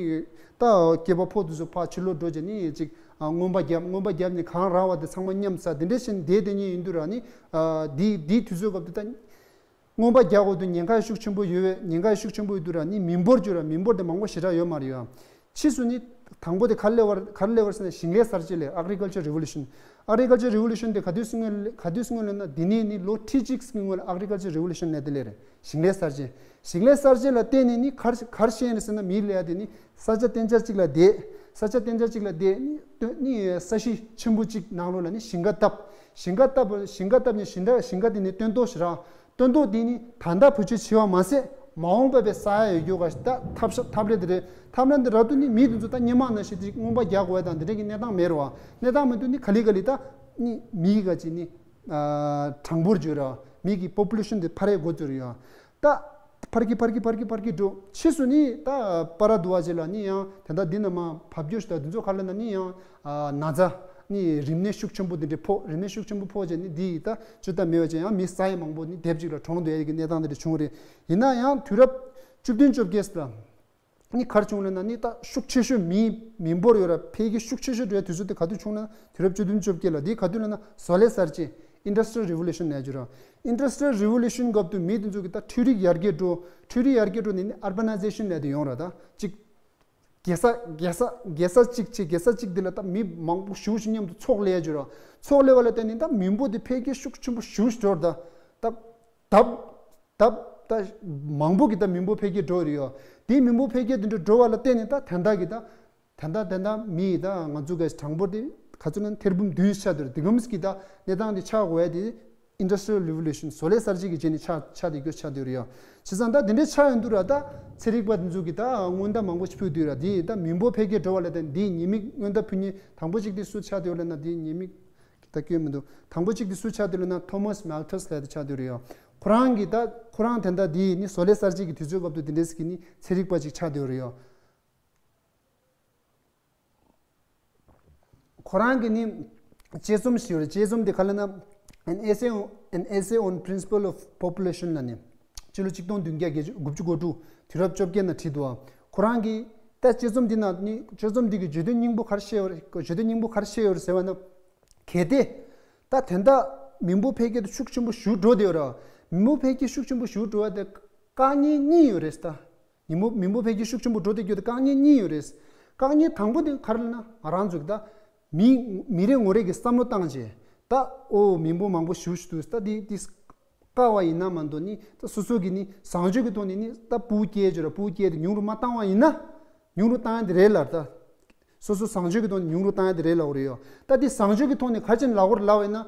ད་སྐྱེས་པ་ཕོ་དེ་ཚོ་ཕར་ཕྱི་ལོགས་འགྲོ་བྱས་ནི་ཅིག་ཨ་རྔོན་པ་བརྒྱབ། རྔོན་པ་བརྒྱབ་ནས་གང་རག་པ་དེ་ཚང་མ་མཉམ་ཟ། དེ་འདྲ་བྱས་ནས་བསྡད་བསྡད་མཁན་ཡིན་དུས་ར་ནི་ཨ་དེ་དེའི་དུས་ཚོད་སྐབས་དེ་ད་ རྔོན་པ་རྒྱག་དགོས་དུས་ཉེན་ཁ་ཤུགས་ཆེན་པོ་ཡོད་པས། ཉེན་ཁ་ཤུགས་ཆེན་པོ་ཡོད་དུས་ར་ནི་མི་འབོར་བཅུ་ར་མི་འབོར་དེ་མང་པོ་ཞེ་དྲག་ཡོད་མ་རེད་ཡ། ཕྱིས་སུ་ནི་དང་པོ་དེ་ག་རེ་སླེབས་པ་ག་རེ་སླེབས་པ་ཟེར་ན་ཞིང་ལས་གསར་བརྗེ་སླེབས། Agriculture Revolution། Agriculture Revolution དེ་ག་དུས་སྔོན་ག་དུས་སྔོན་ལ་ན་འདི་ནས་ནི་ལོ་ཁྲི་གཅིག་སྔོན་ལ་Agriculture Revolution ལབ་དེ་སླེབས་རེད། ཞིང་ལས་གསར་བརྗེ། ཞིང་ལས་གསར་བརྗེ་ལ་བརྟེན་ནས་ནི་གར་གར་ཤེས་རེད་ཟེར་ན་མི་ལ་ཡ་དེ་ནི་ས་ཆ་གཏན་འཇགས་གཅིག་ལ་བསྡད། ས་ཆ་གཏན་འཇགས་གཅིག་ལ་བསྡད་ནི་སྟོན་ནི་ས་གཞི་ཆེན་པོ་གཅིག་ནང་ལོགས་ལ་ནི་ཞིང་ཁ་བཏབ། ཞིང་ཁ་བཏབ་ཞིང་ཁ་བཏབ་ནས་ཞིང་ཁ་ཞིང་ཁ་དེ་ནི་སྟོན་ཐོག་ཞིག་རག་སྟོན་ཐོག་དེ་ནི་ད་ལྟ་བེད་སྤྱོད་བྱེད་པ་མ་ཟད་མ་འོངས་པ་བའི་ས་ཡ་ཡོད་རྒྱུ་ག་ཞིག་ད་ཐབས་ཤ་ཐབས་ལས་དེ་རེད། ཐབས་ལམ་དེ་རག་དུས་ནི་མི་དེ་ཚོ་ད་སྔོན་མ་ནང་བཞིན་དེ་རྔོན་པ་རྒྱག་དགོས་ཡ་དང་དེ་འདྲ་གི་གནས་སྟངས་མེད་རེད་བ། གནས་སྟངས་མེད་དུས་ནི་ག་ལེ་ག་ལེ་ད་ནི་མི་ག་ཅིག་ནི་གྲངས་འབོར་བརྗོད་ར་མི་གི་པོ་པུ་ལེ་ཤན་དེ་འཕར་ཡས་འགོ་བཙུགས་རེད་ཡ། ད་འཕར་གི་འཕར་གི་འཕར་གི་འཕར་གི་འགྲོ། ཕྱིས་སུ་ནི་ད་པ་ར་དུ་བ་ཅིག་ལ་ནི་ཡང་དེ་འདྲ་འདི་ན་མ་བབ་རྒྱུ་ཞིག་ད་དེ་ཚོ་ག་ལ་ན་ནི་ཡང་ན་ཚ་ནི་རིམས་ནད་ཤུགས་ཆེན་པོ་འདི་འདྲ་ཕོག་རིམས་ནད་ཤུགས་ཆེན་པོ་ཕོག་རྗེས་ནི་འདི་ཡི་ད་ཅི་ད་མེད་པ་ཅིག་ཡང་མི་ས་ཡ་མང་པོ་ནི་སྡེབ་ཅིག་ལ་གྲོངས་འདོད་ཡ་གི་གནས་སྟངས་འདི་འདྲ་བྱུང་རེད། ཡིན་ན་ཡང་དུས་རབས་བཅུ་བདུན་བཅོ་བརྒྱད་ལ། ནི་གར་བྱུང་ལ་ན་ནི་ད་ཤུགས་ཆེ་ཤོས་མི་མི་འབོར་ཡོད་ར་འཕེལ་རྒྱས་ཤུགས་ཆེ་ཤོས་འགྲོ་ཡ་དུས་ཚོད་དེ་ག་དུས་བྱུང་ན་དུས་རབས་བཅུ་བདུན་བཅོ་བརྒྱད་ལ་དེ་ག་དུས་ལ་ན་བཟོ་ལས་གསར་བརྗེ། Industrial Revolution ལབ་ཀྱི་ར། Industrial Revolution སྐབས་དུ་མི་དེ་ཚོ་གི་ད་འཕྲུལ་རིག་ཡར་རྒྱས་འགྲོ་འཕྲུལ་རིག་ཡར་རྒྱས་འགྲོ་ནི་ནི་Urbanization ལབ་དེ་ཡོང་ར་ད་ཅིག་རྒྱལ་ས་རྒྱལ་ས་རྒྱལ་ས་གཅིག་བྱས་རྒྱལ་ས་གཅིག་དེ་ལ་ད་མི་མང་པོ་ཞེ་པོ་ཞིག་མཉམ་དུ་ཚོགས་ལས་ཀྱི་ར། ཚོགས་ལས་པ་ལ་བརྟེན་ནས་ད་མི་འབོར་དེ་འཕེལ་རྒྱས་ཤུགས་ཆེན་པོ་ཞེ་པོ་ཞིག་འགྲོ་ར་ད་ད་ལྡབ། ད་ད་མང་པོ་གི་ད་མི་འབོར་འཕེལ་རྒྱས་འགྲོ་རེད་ཡོད། དེའི་མི་འབོར་འཕེལ་རྒྱས་དེ་འདྲ་འགྲོ་བ་ལ་བརྟེན་ནས་ད་ད་ལྟ་གི་ད་ད་ལྟ་ད་ལྟ་མི་ཡི་ད་ང་ཚོ་གི་གྲངས་འབོར་དེ་ག་ཚོད་ན་ཐེར་འབུམ་བདུན་ཆགས་འདུག་དེ་གམ་གི་ད་གནས་སྟངས་དེ་ཆགས་དགོས་ཡ་དེ་Industrial Revolution བཟོ་ལས་གསར་བརྗེ་གི་རྗེས་ནས་ཆགས་ཆགས་དེ་རྒྱུ་ཆགས་དེ་རེད་ཡོད། བྱས་ཙང་ད་དེ་འདྲའི་ཆགས་ཡོང་དུས་ར་ད་ཚན་རིག་པ་དེ་ཚོ་གི་ད་སྔོན་བརྡ་མང་པོ་ཞིག་ཕུལ་དུས་ར་དེ་ད་མི་འབོར་འཕེལ་རྒྱས་འགྲོ་བ་ལ་ད་དེའི་ཉེས་དམིགས་སྔོན་བརྡ་ཕུལ་མཁན་དང་པོ་གཅིག་དེ་སུ་ཆགས་དེ་ཡོད་ལབ་ན་དེའི་ཉེས་དམིགས་ད་སྐྱོན་མི་འདུག་དང་པོ་གཅིག་དེ་སུ་ཆགས་དེ་ལབ་ན་Thomas Malthus ལབ་དེ་ཆགས་དེ་རེད་ཡོད། ཁོ་རང་གི་ད་ཁོ་རང་དེ་འདྲ་དེ་ནི་བཟོ་ལས་གསར་བརྗེ་གི་དུས་ཚོད་སྐབས་དུ་དེ་འདྲས་ཀྱི་ནི་ཚན་རིག་པ་ཅིག་ཆགས་དེ་རེད་ཡོད། ཁོ་རང་གི་ནི་དཔྱད་རྩོམ་ཞིག་ཡོད་རེད། དཔྱད་རྩོམ་དེ་ག་ལབ་ན་An Essay on, An Essay on Principle of Population ལབ་ནི་སྤྱི་ལོ་གཅིག་སྟོང་བདུན་བརྒྱ་དགུ་བཅུ་གོ་དྲུག་དུས་རབས་བཅོ་བརྒྱད་ན་བྲིས་འདུག་ཁོ་རང་གི་ད་དཔྱད་རྩོམ་འདི་ན་ནི་དཔྱད་རྩོམ་འདི་གི་བརྗོད་དོན་སྙིང་པོ་ག་རེ་བཤད་ཡོད་རེད། བརྗོད་དོན་སྙིང་པོ་ག་རེ་བཤད་ཡོད་རེད་ཟེར་བ་ན། གལ་ཏེ། ད་དེ་འདྲ་མི་འབོར་འཕེལ་རྒྱས་དེ་ཤུགས་ཆེན་པོ་ཞེ་པོ་འགྲོ་བསྡད་ཡོད་ར། མི་འབོར་འཕེལ་རྒྱས་ཤུགས་ཆེན་པོ་ཞེ་པོ་འགྲོ་བ་དེ་དཀའ་ངལ་གཉིས་ཡོད་རེད་ད། མི་འབོར་མི་འབོར་འཕེལ་རྒྱས་ཤུགས་ཆེན་པོ་འགྲོ་བསྡད་རྒྱུ་དེ་དཀའ་ངལ་གཉིས་ཡོད་རེད། དཀའ་ངལ་དང་པོ་དེ་ག་རེ་ལབ་ན་ང་རང་ཚོ་གི་ད། མི་མི་རེ་ངོ་རེ་གི་བསམ་བློ་བཏང་རྗེས། ད་ཨོ་མི་འབོར་མང་པོ་ཞེ་པོ་ཞིག་འདུག་ད་དེ་དེ། དཀའ་བ་ཡིན་ན་མ་གཏོགས་ནི་ད་སོ་སོ་གི་ནི་བཟང་སྤྱོད་ཀྱི་ཐོག་ནས་ནི་ད་ཕྲུ་གུ་སྐྱེ་རྒྱུ་ར་ཕྲུ་གུ་སྐྱེ་དེ་ཉུང་རུ་མ་བཏང་བ་ཡིན་ན། ཉུང་རུ་བཏང་ཡ་དེ་རེད་ལ་ད། སོ་སོ་བཟང་སྤྱོད་ཀྱི་ཐོག་ནས་ཉུང་རུ་བཏང་ཡ་དེ་རེད་ལབ་རེད་ཡོད། ད་དེ་བཟང་སྤྱོད་ཀྱི་ཐོག་ནས་ག་ཅིན་ལབ་དགོས་ལབ་ཡིན་ན།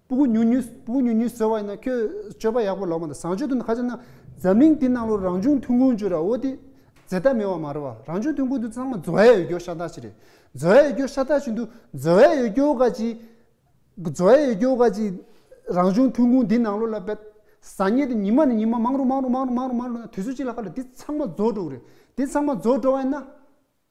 ཕྲུ་གུ་ཉུང་ཉུང་ཕྲུ་གུ་ཉུང་ཉུང་བཟོས་པ་ཡིན་ན་ཁྱོད་སྤྱོད་པ་ཡག་པོ་ལབ་མ་ད་བཟང་སྤྱོད་ཐོག་ནས་ག་ཅིན་ན། འཛམ་གླིང་འདི་ནང་ལོ་རང་བྱུང་ཐོན་ཁུངས་བརྗོད་ར་འོ་དེ། ཛེ་ད་མེད་པ་མ་རེད་བ། རང་བྱུང་ཐོན་ཁུངས་འདི་ཚང་མ་བཟོ་ཡ་ཡོད་རྒྱུ་ཤ་སྟག་ཅིག་རེད། བཟོ་ཡ་ཡོད་རྒྱུ་ཤ་སྟག་ཅིག་འདུག་བཟོ་ཡ་ཡོད་རྒྱུ་ག་ཅིག་བཟོ་ཡ་ཡོད་རྒྱུ་ག་ཅིག་རང་བྱུང་ཐོན་ཁུངས་འདི་ནང་ལོགས་ལ་བེད། ཟ་ཉེ་དེ་ཉི་མ་ནས་ཉི་མ་མང་རུ་མང་རུ་མང་རུ་མང་རུ་མང་རུ་མང་རུ་ན་དུས་ཚོད་གཅིག་ལ་ཁ་ལ་འདི་ཚང་མ་རྫོགས་འགྲོ་གི་རེད། འདི་ཚང་མ་རྫོགས་འགྲོ་བ་ཡིན་ན།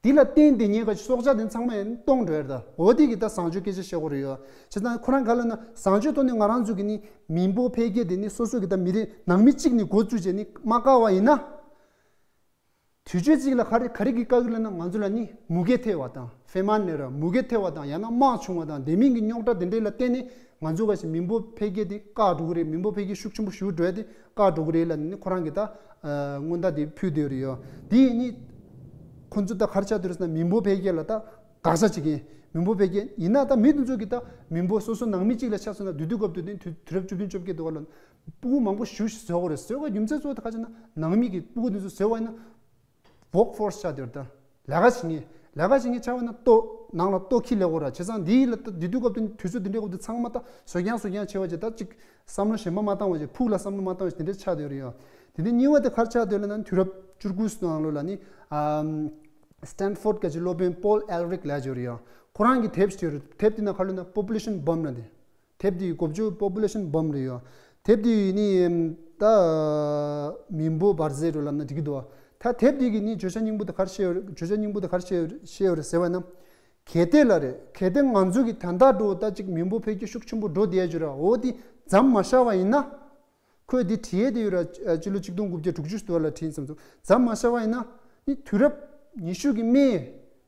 འདི་ལ་བརྟེན་དེ་ཉེ་ག་ཅིག་སྲོག་ཆགས་དེ་ཚང་མ་ཡང་སྟོང་འགྲོ་ཡ་རེད་ད། འོ་དེ་གི་ད་བཟང་སྤྱོད་སྐད་ཆ་བཤད་དགོས་རེད་ཡོད། བྱས་ཙང་ཁོ་རང་ག་ལ་ན་བཟང་སྤྱོད་ཐོག་ནས་ང་རང་ཚོ་གི་ནི་མི་འབོར་འཕེལ་རྒྱས་དེ་ནི་སོ་སོ་གི་ད་མི་རེ་ནང་མི་གཅིག་ནས་འགོ་བཙུགས་བྱས་ནི་མ་བཀག་པ་ཡིན་ན། དུས་ཚོད་ཅིག་ལ་ག་རེ་ག་རེ་གི་དཀའ་གི་ལབ་ན་ང་ཚོ་ལ་ནི་མུ་གེ་ཐེབས་པ་དང་ཕེ་མན་ནི་ར་མུ་གེ་ཐེབས་པ་དང་ཡང་ན་དམག་བྱུང་བ་དང་དེ་མིན་གྱི་རྙོག་དྲ་དེ་འདྲའི་ལ་བརྟེན་ནས་ང་ཚོ་ག་ཞིག་མི་འབོར་འཕེལ་རྒྱས་དེ་བཀག་འགྲོ་གི་རེད། མི་འབོར་འཕེལ་རྒྱས་ཤུགས་ཆེན་པོ་ཞེ་པོ་འགྲོ་ཡ་དེ་བཀག་འགྲོ་གི་རེད་ལབ་ནས་ནི་ཁོ་རང་གི་ད་སྔོན་བརྡ་དེ་ཕུལ་བསྡད་ཡོད་རེད་ཡོ། དེ་ནི་ཁོ་ཚོ་ད་ག་རེ་ཆགས་འདུག་ཟེར་ན་མི་འབོར་འཕེལ་རྒྱས་ལ་ད་དགག་བྱ་བྱེད་མཁན་མི་འབོར་འཕེལ་རྒྱས་ཡིན་ན་ད་མི་དེ་ཚོ་གི་ད་མི་འབོར་སོ་སོ་ནང་མི་གཅིག་ལ་ཆ་མཚོན་ན་དུས་དུས་སྐབས་དུས་དེ་དུས་དུས་རབས་བཅུ་བདུན་བཅོ་བརྒྱད་དུ་བ་ལ། ཕྲུ་གུ་མང་པོ་ཞེ་པོ་ཞིག་བཟོ་དགོས་རེད། བཟོ་དགོས་རྒྱུ་མཚན་གཙོ་བོ་དེ་ག་ཅིག་ན་ནང་མི་གི་ཕྲུ་གུ་དེ་ཚོ་བཟོ་བ་ཡིན་ན་work force ཆགས་བསྡད་ཡོད་རེད་ད། ལས་ཀ་བྱེད་མཁན་ལས་ཀ་བྱེད་མཁན་ཆགས་པ་ན་ལྟོ་ནང་ལ་ལྟོ་ཁྱི་ལས་དགོས་ར། བྱས་ཙང་འདི་ལ་ད་འདི་དུས་སྐབས་དེ་དུས་ཚོད་འདི་འདྲའི་སྐབས་དེ་ཚང་མ་ད་བཟོ་རྐྱང་བཟོ་རྐྱང་བྱས་པ་བྱས་ད་ཅིག་བསམ་བློ་གཞན་པ་མ་བཏང་བ་བྱས་ཕྲུ་གུ་ལ་བསམ་བློ་མ་བཏང་བ་བྱས་དེ་འདྲ་ཆགས་བསྡད་ཡོད་རེད་ཡ། དེ་ནས་གཉིས་པ་དེ་ག་རེ་ཆགས་བསྡད་ཡོད་ལབ་ན་དུས་རབས་བཅུ་དགུ་ནང་ལོགས་ལ་ནི་ཨམ། Stanford ག་ཅིག་སློབ་དཔོན་Paul Ehrlich ལབ་ཡོད་རེད་ཡ། ཁོ་རང་གི་དེབ་ཞིག་ཡོད་རེད། དེབ་དེ་ན་ག་ལབ་ན་Population Bomb ལབ་དེ། དེབ་དེའི་འགོ་བརྗོད་Population Bomb རེད་ཡོད། དེབ་དེ་ནི་ད་མི་འབོར་འབར་རྫས་རེད་ལབ་ན་འགྲིག་གི་འདུག་ད་དེབ་དེ་གི་ནི་བརྗོད་བྱ་སྙིང་པོ་དེ་ག་རེ་བཤད་ཡོད་རེད། བརྗོད་བྱ་སྙིང་པོ་དེ་ག་རེ་བཤད་ཡོད་རེད་ཟེར་བ་ན། གལ་ཏེ་ལ་རེད། གལ་ཏེ་ང་ཚོ་གི་ད་ལྟ་འགྲོ་ད་ཅིག་མི་འབོར་འཕེལ་རྒྱས་ཤུགས་ཆེན་པོ་འགྲོ་བསྡད་ཡོད་ར། འོ་དེ་མཚམས་མ་བཞག་པ་ཡིན་ན། ཁོས་འདི་བྲིས་ཡས་དེ་ཡོད་ར། སྤྱི་ལོ་ཆིག་སྟོང་དགུ་བརྒྱ་དྲུག་ཅུ་ཙམ་ལ་བྲིས་བསམ་སོང་། མཚམས་མ་བཞག་པ་ཡིན་ན། ནི་དུས་རབས་ཉི་ཤུ་གི་སྨད་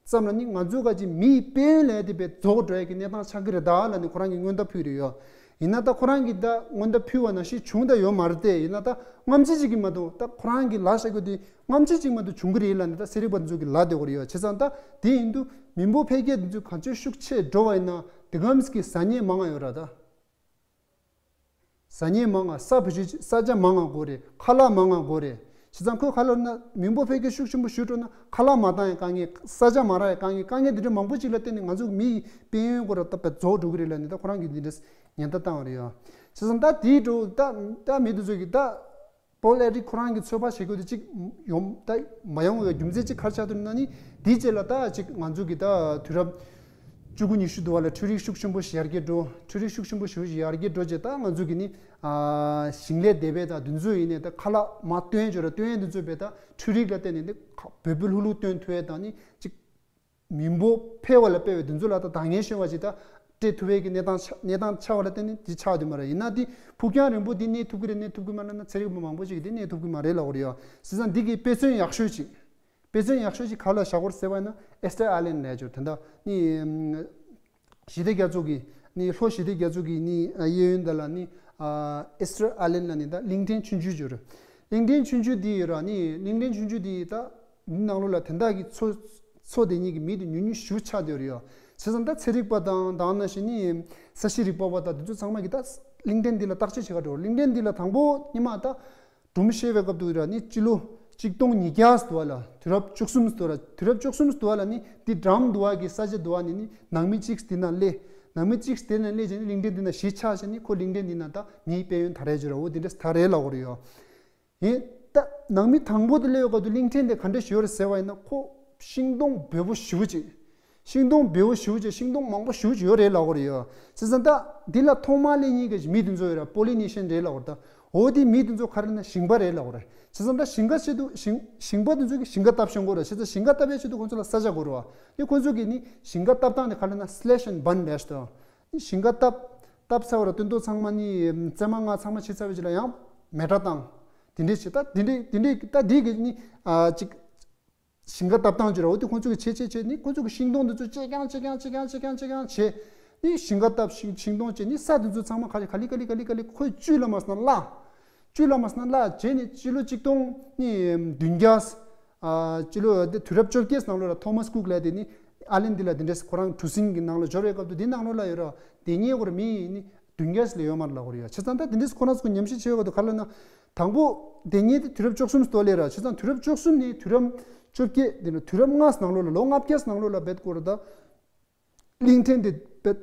ཙམ་ལ་ནི་ང་ཚོ་ག་ཅིག་མིའི་དཔལ་ཡོན་ལས་དེ་བས་རྫོགས་འགྲོ་ཡས་ཀྱི་གནས་སྟངས་ཆགས་ཀྱི་རེད་ད་ལ་ནི་ཁོ་རང་གི་སྔོན་བརྡ་ཕུལ་རེད་ཡོད། ཡིན་ན་ད་ཁོ་རང་གིས་ད་སྔོན་བརྡ་ཕུལ་བ་ནང་བཞིན་བྱུང་ད་ཡོད་མ་རེད་དེ། ཡིན་ན་ད་སྔ་ཕྱི་གཅིག་གིས་མ་གཏོགས་ད་ཁོ་རང་གིས་ལབ་བཞག་རྒྱུ་དེ་སྔ་ཕྱི་གཅིག་མ་གཏོགས་བྱུང་གི་རེད་ལབ་ནས་ད་ཚན་རིག་པ་ཚོ་གིས་ལབ་བསྡད་ཀྱི་ཡོད་རེད་ཡ། བྱས་ཙང་ད་དེ་ཡིན་དུས་མི་འབོར་འཕེལ་རྒྱས་དེ་ཚོ་གང་ཅི་ཤུགས་ཆེ་འགྲོ་བ་ཡིན་ན་དེ་གམ་གྱི་ཟ་མཁན་མང་ང་ཡོད་ར། ད་ཟ་མཁན་མང་ང་། ས་བེད་སྤྱོད་ས་ཆ་མང་ང་དགོས་རེད། ཁ་ལག་མང་ང་དགོས་རེད། བྱས་ཙང་ཁོས་ག་རེ་ལབ་ན་མི་འབོར་འཕེལ་རྒྱས་ཤུགས་ཆེན་པོ་ཞིག་འགྲོ་ན་ཁ་ལག་མ་བཏང་ཡ་དཀའ་ངལ། ས་ཆ་མ་རག་ཡ་དཀའ་ངལ། དཀའ་ངལ་འདི་འདྲ་མང་པོ་ཅིག་ལ་བརྟེན་ནས་ང་ཚོ་མི་ཡི་དཔལ་ཡོན་སྐོར་ལ་ད་བེད་རྫོགས་འགྲོ་གི་རེད་ལབ་ནས་ད་ཁོ་རང་གིས་འདི་འདྲ་ཉེན་བརྡ་བཏང་བ་རེད་ཡ། བྱས་ཙང་ད་དེའི་འགྲོ་ད་ད་མི་དེ་ཚོ་གིས་ད་པོལ་ཨེ་རིག་ཁོ་རང་གི་ཚོད་དཔག་བྱེད་དགོས་དེ་གཅིག་ཡོང་ད་མ་ཡོང་བའི་རྒྱུ་མཚན་གཅིག་ག་རེ་ཆགས་འདུག་ན་ནི། དེའི་རྗེས་ལ་ད་གཅིག་ང་ཚོ་གི་ད་དུས་རབས་བཅུ་དགུ་ཉི་ཤུ་དུ་བ་ལ་འཕྲུལ་རིག་ཤུགས་ཆེན་པོ་ཞིག་ཡར་རྒྱས་འགྲོ། འཕྲུལ་རིག་ཤུགས་ཆེན་པོ་ཞིག་ཡར་རྒྱས་འགྲོ་རྗེས་ད་ང་ཚོ་གི་ནི་ཨ་ཞིང་ལས་སྡེ་པའི་ད་དུས་ཚོད་ཡིན་ནས་ད་ཁ་ལག་མ་སྟོན་ཡ་ཅོ་ར་སྟོན་ཡ་དུས་ཚོད་པའི་ད་འཕྲུལ་རིག་ལ་བརྟེན་ནས་ནི་ཁ་བོད་པོ་ལྷུག་ལྷུག་སྟོན་ཐུབ་ཡ་དང་ནི་གཅིག་མི་འབོར་འཕེལ་བ་ལ་དཔེ་བའི་དུས་ཚོད་ལ་ད་ད་ངན་ཤོས་པ་ཅིག་ད་སྤྲད་ཐུབ་པའི་གི་གནས་སྟངས་ཆགས་གནས་སྟངས་ཆགས་པ་ལ་བརྟེན་ནས་དེ་ཆགས་དུས་མ་རེད། ཡིན་ན་དེ་ཕུགས་རྒྱང་རིང་པོ་དེ་གནས་ཐུབ་ཀྱི་རེད་གནས་ཐུབ་ཀྱི་མ་རེད་ན་ཚན་རིག་པ་མང་པོ་ཅིག་གིས་དེ་གནས་ཐུབ་ཀྱི་མ་རེད་ལབ་ཀྱི་ཡོད་རེད་ཡ། བྱས་ཙང་འདི་གི་དཔེ་མཚོན་ཡག་ཤོས་ཅིག་དཔེ་མཚོན་ཡག་ཤོས་ཅིག་ག་ལ་བཞག་དགོས་ཟེར་བ་ཡིན་ན་ཨེ་སི་ཏར་ཨའི་ལན་ལབ་ཡ་ཅིག་ཡོད་རེད། ད་ནི་ཞི་བདེ་རྒྱ་མཚོ་གི་ནི་ལྷོ་ཞི་བདེ་རྒྱ་མཚོ་གི་ནི་གཡས་གཡོན་དེ་ལ་ནི་ཨེ་སི་ཏར་ཨའི་ལན་ལབ་ནི་ད་གླིང་ཕྲན་ཆུང་ཆུང་ཅིག་ཡོད་རེད། གླིང་ཕྲན་ཆུང་ཆུང་དེ་ཡོད་ར། ནི་གླིང་ཕྲན་ཆུང་ཆུང་དེ་ད་འདི་ནང་ལོགས་ལ་དེ་དག་གི་མཚོ་མཚོ་དེ་གཉིས་ཀྱི་མི་དེ་ཉུང་ཉུང་ཞེ་པོ་ཆགས་བསྡད་ཡོད་རེད་ཡ། བྱས་ཙང་ད་ཚན་རིག་པ་དང་དེ་ནང་བཞིན་ནི་ས་གཤིས་རིག་པ་བ་དང་དེ་ཚོ་ཚང་མ་གིས་ད་གླིང་ཕྲན་འདི་ལ་བརྟག་དཔྱད་བྱེད་ག་འགྲོ། གླིང་ཕྲན་འདི་ལ་དང་པོ་ཉི་མ་ད་སྒྲུང་བཤད་པའི་སྐབས་དུ་ར་ནི་སྤྱི་ལོ་གཅིག་སྟོང་ཉིས་བརྒྱ་ཟེར་བ་ལ་དུས་རབས་བཅུ་གསུམ་ཟེར་བ་ལ། དུས་རབས་བཅུ་གསུམ་ཟེར་བ་ལ་ནི་འདི་འགྲམ་དུ་བ་གི་ས་ཆ་དུ་བ་ནི་ནི་ནང་མི་གཅིག་འདི་ན་སླེབས། ནང་མི་གཅིག་འདི་ན་སླེབས་བྱས་ནི་གླིང་ཕྲན་འདི་ན་གཞིས་ཆགས་བྱས་ནི་ཁོ་གླིང་ཕྲན་འདི་ན་ད་མིའི་དཔལ་ཡོན་ད་རེས་བྱོས་ར། འོ་འདི་འདྲ་ད་རེས་ལབ་དགོས་རེད་ཡ། ཡིན། ད་ནང་མི་དང་པོ་དེ་སླེབས་ཡོད་སྐབས་དུ་གླིང་ཕྲན་དེ་ག་འདྲ་ཞིག་ཡོད་རེད་ཟེར་བ་ཡིན་ན་ཁོ་ཤིང་སྡོང་འབེལ་པོ་ཞེ་པོ་ཅིག་ཤིང་སྡོང་འབེལ་པོ་ཞེ་པོ་ཅིག་ཤིང་སྡོང་མང་པོ་ཞེ་པོ་ཅིག་ཡོད་རེད་ལབ་དགོས་རེད་ཡ། བྱས་ཙང་ད་འདི་ལ་ཐོག་མར་སླེབས་མཁན་གྱི་མི་དེ་ཚོ་ཡོད་ར། པོ་ལི་ནེ་ཤན་རེད་ལབ་དགོས་རེད། ད་འོ་དེ་མི་དེ་ཚོ་ག་རེ་ན་ཞིང་པ་རེད་ལབ་དགོས་རེད། བྱས་ཙང་ད་ཞིང་ཁ་ཆེད་དུ་ཞིང་ཞིང་པ་དེ་ཚོ་གིས་ཞིང་ཁ་བཏབ་ཤོང་དགོས་ར། བྱས་ཙང་ཞིང་ཁ་བཏབ་པའི་ཆེད་དུ་ཁོ་ཚོ་ལ་ས་ཆ་དགོས་རེད་བ། དེ་ཁོ་ཚོ་གིས་ནི་ཞིང་ཁ་བཏབ་སྟངས་དེ་ག་རེ་ན་slash and burn་རེད་ཤག་ད་ཞིང་ཁ་བཏབ་བཏབ་ཚར་བ་ར་སྟོན་ཐོག་ཚང་མ་ནི་རྩེ་མ་ལྔ་ཚང་མ་ཕྱི་ཚར་བའི་རྗེས་ལ་ཡང་མེ་དྲ་བཏང་། དེ་འདྲས་བྱེད། ད་དེ་འདྲས་དེ་འདྲས་ད་དེ་གི་ནི་ཨ་ཅིག་ཞིང་ཁ་བཏབ་སྟངས་ཅིག་ར། འོ་དེ་ཁོ་ཚོ་གི་བྱེད་བྱེད་བྱེད་ནི་ཁོ་ཚོ་གི་ཤིང་སྡོང་འདི་ཚོ་བཅད་རྐྱང་བཅད་རྐྱང་བཅད་རྐྱང་བཅད་རྐྱང་བཅད་རྐྱང་བྱེད། ནི་ཞིང་ཁ་བཏབ་ཤིང་ཤིང་སྡོང་བཅད་ནི་ས་འདི་ཚོ་ཚང་མ་ག་ལེ་ག་ལེ་ག་ལེ་ག་ལེ་ཁོས་བཅུད་ལ་མ་སོང་ན་བརླག་བཅུད་ལ་མ་སོང་ན་བརླག་བྱས་ནི་སྤྱི་ལོ་གཅིག་སྟོང་ནི་བདུན་བརྒྱ། ཨ་སྤྱི་ལོ་དེ་དུས་རབས་བཅོ་བརྒྱད་ནང་ལོགས་ལ་ཐོ་མཱས་ཀུག་ལབ་དེ་ནི་ཨ་ལན་འདི་ལ་དེ་འདྲས་ཁོ་རང་གྲུ་གཟིངས་ཀྱི་ནང་ལ་འབྱོར་བའི་སྐབས་དུ་དེ་ནང་ལོགས་ལ་ཡོད་ར། དེ་ཉིད་སྐོར་མི་ནི་བདུན་བརྒྱ་ལས་ཡོད་མ་རེད་ལབ་དགོས་རེད་ཡ། བྱས་ཙང་ད་དེ་འདྲས་ཁོ་རང་ཚོ་ཉམས་ཞིབ་བྱས་པའི་སྐབས་དུ་ག་ལབ་ན། དང་པོ་དེ་ཉིད་དེ་དུས་རབས་བཅུ་གསུམ་དུ་སླེབས་ར། བྱས་ཙང་དུས་རབས་བཅུ་གསུམ་ནས་དུས་རབས་བཅོ་བརྒྱད་དེ་ནི་དུས་རབས་ལྔ་ནང་ལོགས་ལ་ལོ་ལྔ་བརྒྱ་ནང་ལོགས་ལ་བེད་སྐོར་ད་གླིང་ཕྲན་དེ་བེད།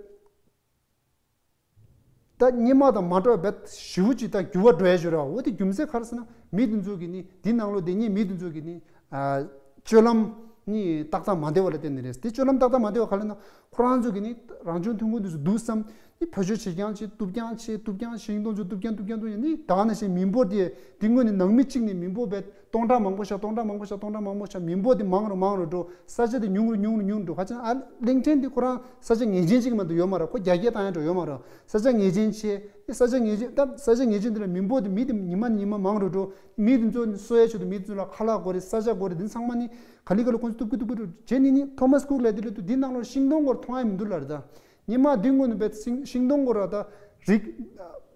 ད་སྔོན་མ་དང་མ་འདྲ་བའི་བེད་ཞེ་པོ་ཅིག་ད་འགྱུར་བ་འགྲོ་ཡ་ཞིག་ར། འོ་དེ་རྒྱུ་མཚན་ག་རེ་ཟེར་ན་མི་དེ་ཚོ་གི་ནི་དེ་ནང་ལོགས་དེ་ཉིད་མི་དེ་ཚོ་གི་ནི་ཨ་སྤྱོད་ལམ་ནི་ཏག་ཏག་མ་བདེ་བ་ལ་བརྟེན་ནས་རེད། དེ་སྤྱོད་ལམ་ཏག་ཏག་མ་བདེ་བ་ག་ལབ་ན་ཁོ་རང་ཚོ་གི་ནི་རང་བྱུང་ཐོན་ཁུངས་དེ་ཚོ་བསྡུ་བསམ་ནི་བེད་སྤྱོད་བྱེད་རྐྱང་བྱེད་གཏུབ་རྐྱང་བྱེད་གཏུབ་རྐྱང་ཤིང་སྡོང་ཚོ་གཏུབ་རྐྱང་གཏུབ་རྐྱང་གཏུབ་ཡ་ནི་ད་ག་ནང་བཞིན་མི་འབོར་དེ་དེ་སྔོན་ནས་ནང་མི་གཅིག་ནས་མི་འབོར་བེད་སྟོང་ཕྲག་མང་པོ་ཆགས་སྟོང་ཕྲག་མང་པོ་ཆགས་སྟོང་ཕྲག་མང་པོ་ཆགས་མི་འབོར་དེ་མང་རུ་མང་རུ་འགྲོ། ས་ཆ་དེ་ཉུང་རུ་ཉུང་རུ་ཉུང་རུ་འགྲོ། ག་ཅི་ན་ཨ་གླིང་ཕྲན་དེ་ཁོ་རང་ས་ཆ་ངེས་ཅན་གཅིག་མ་གཏོགས་ཡོད་མ་རེད། ཁོ་རྒྱ་སྐྱེད་བཏང་ཡ་འགྲོ་ཡོད་མ་རེད། ས་ཆ་ངེས་ཅན་ཆེ། ས་ཆ་ངེས་ཅན་ད་ས་ཆ་ངེས་ཅན་དེ་ལ་མི་འབོར་དེ་མི་དེ་ཉི་མ་ཉི་མ་མང་རུ་འགྲོ། མི་དེ་ཚོ་གསོ་ཡ་ཆེད་དུ་མི་དེ་ཚོ་ལ་ཁ་ལག་དགོས་རེད། ས་ཆ་དགོས་རེད། དེ་ཚང་མ་ནི་ག་ལེ་ག་ལེ་ཁོང་ཚོ་གཏུབ་ཀི་གཏུབ་ཀི་འགྲོ། རྗེས་ནི་ནི་ཐོ་མཱས་ཀུག་ལབ་དེ་ལ་དུ་དེ་ནང་ལོགས་ཤིང་སྡོང་སྐོར་མཐོང་ཡ་མི་འདུག་ལབ་རེད་ད། ཉི་མ་དེ་སྔོན་ནས་བེད་ཤིང་ཤིང་སྡོང་སྐོར་ར་ད་རིགས་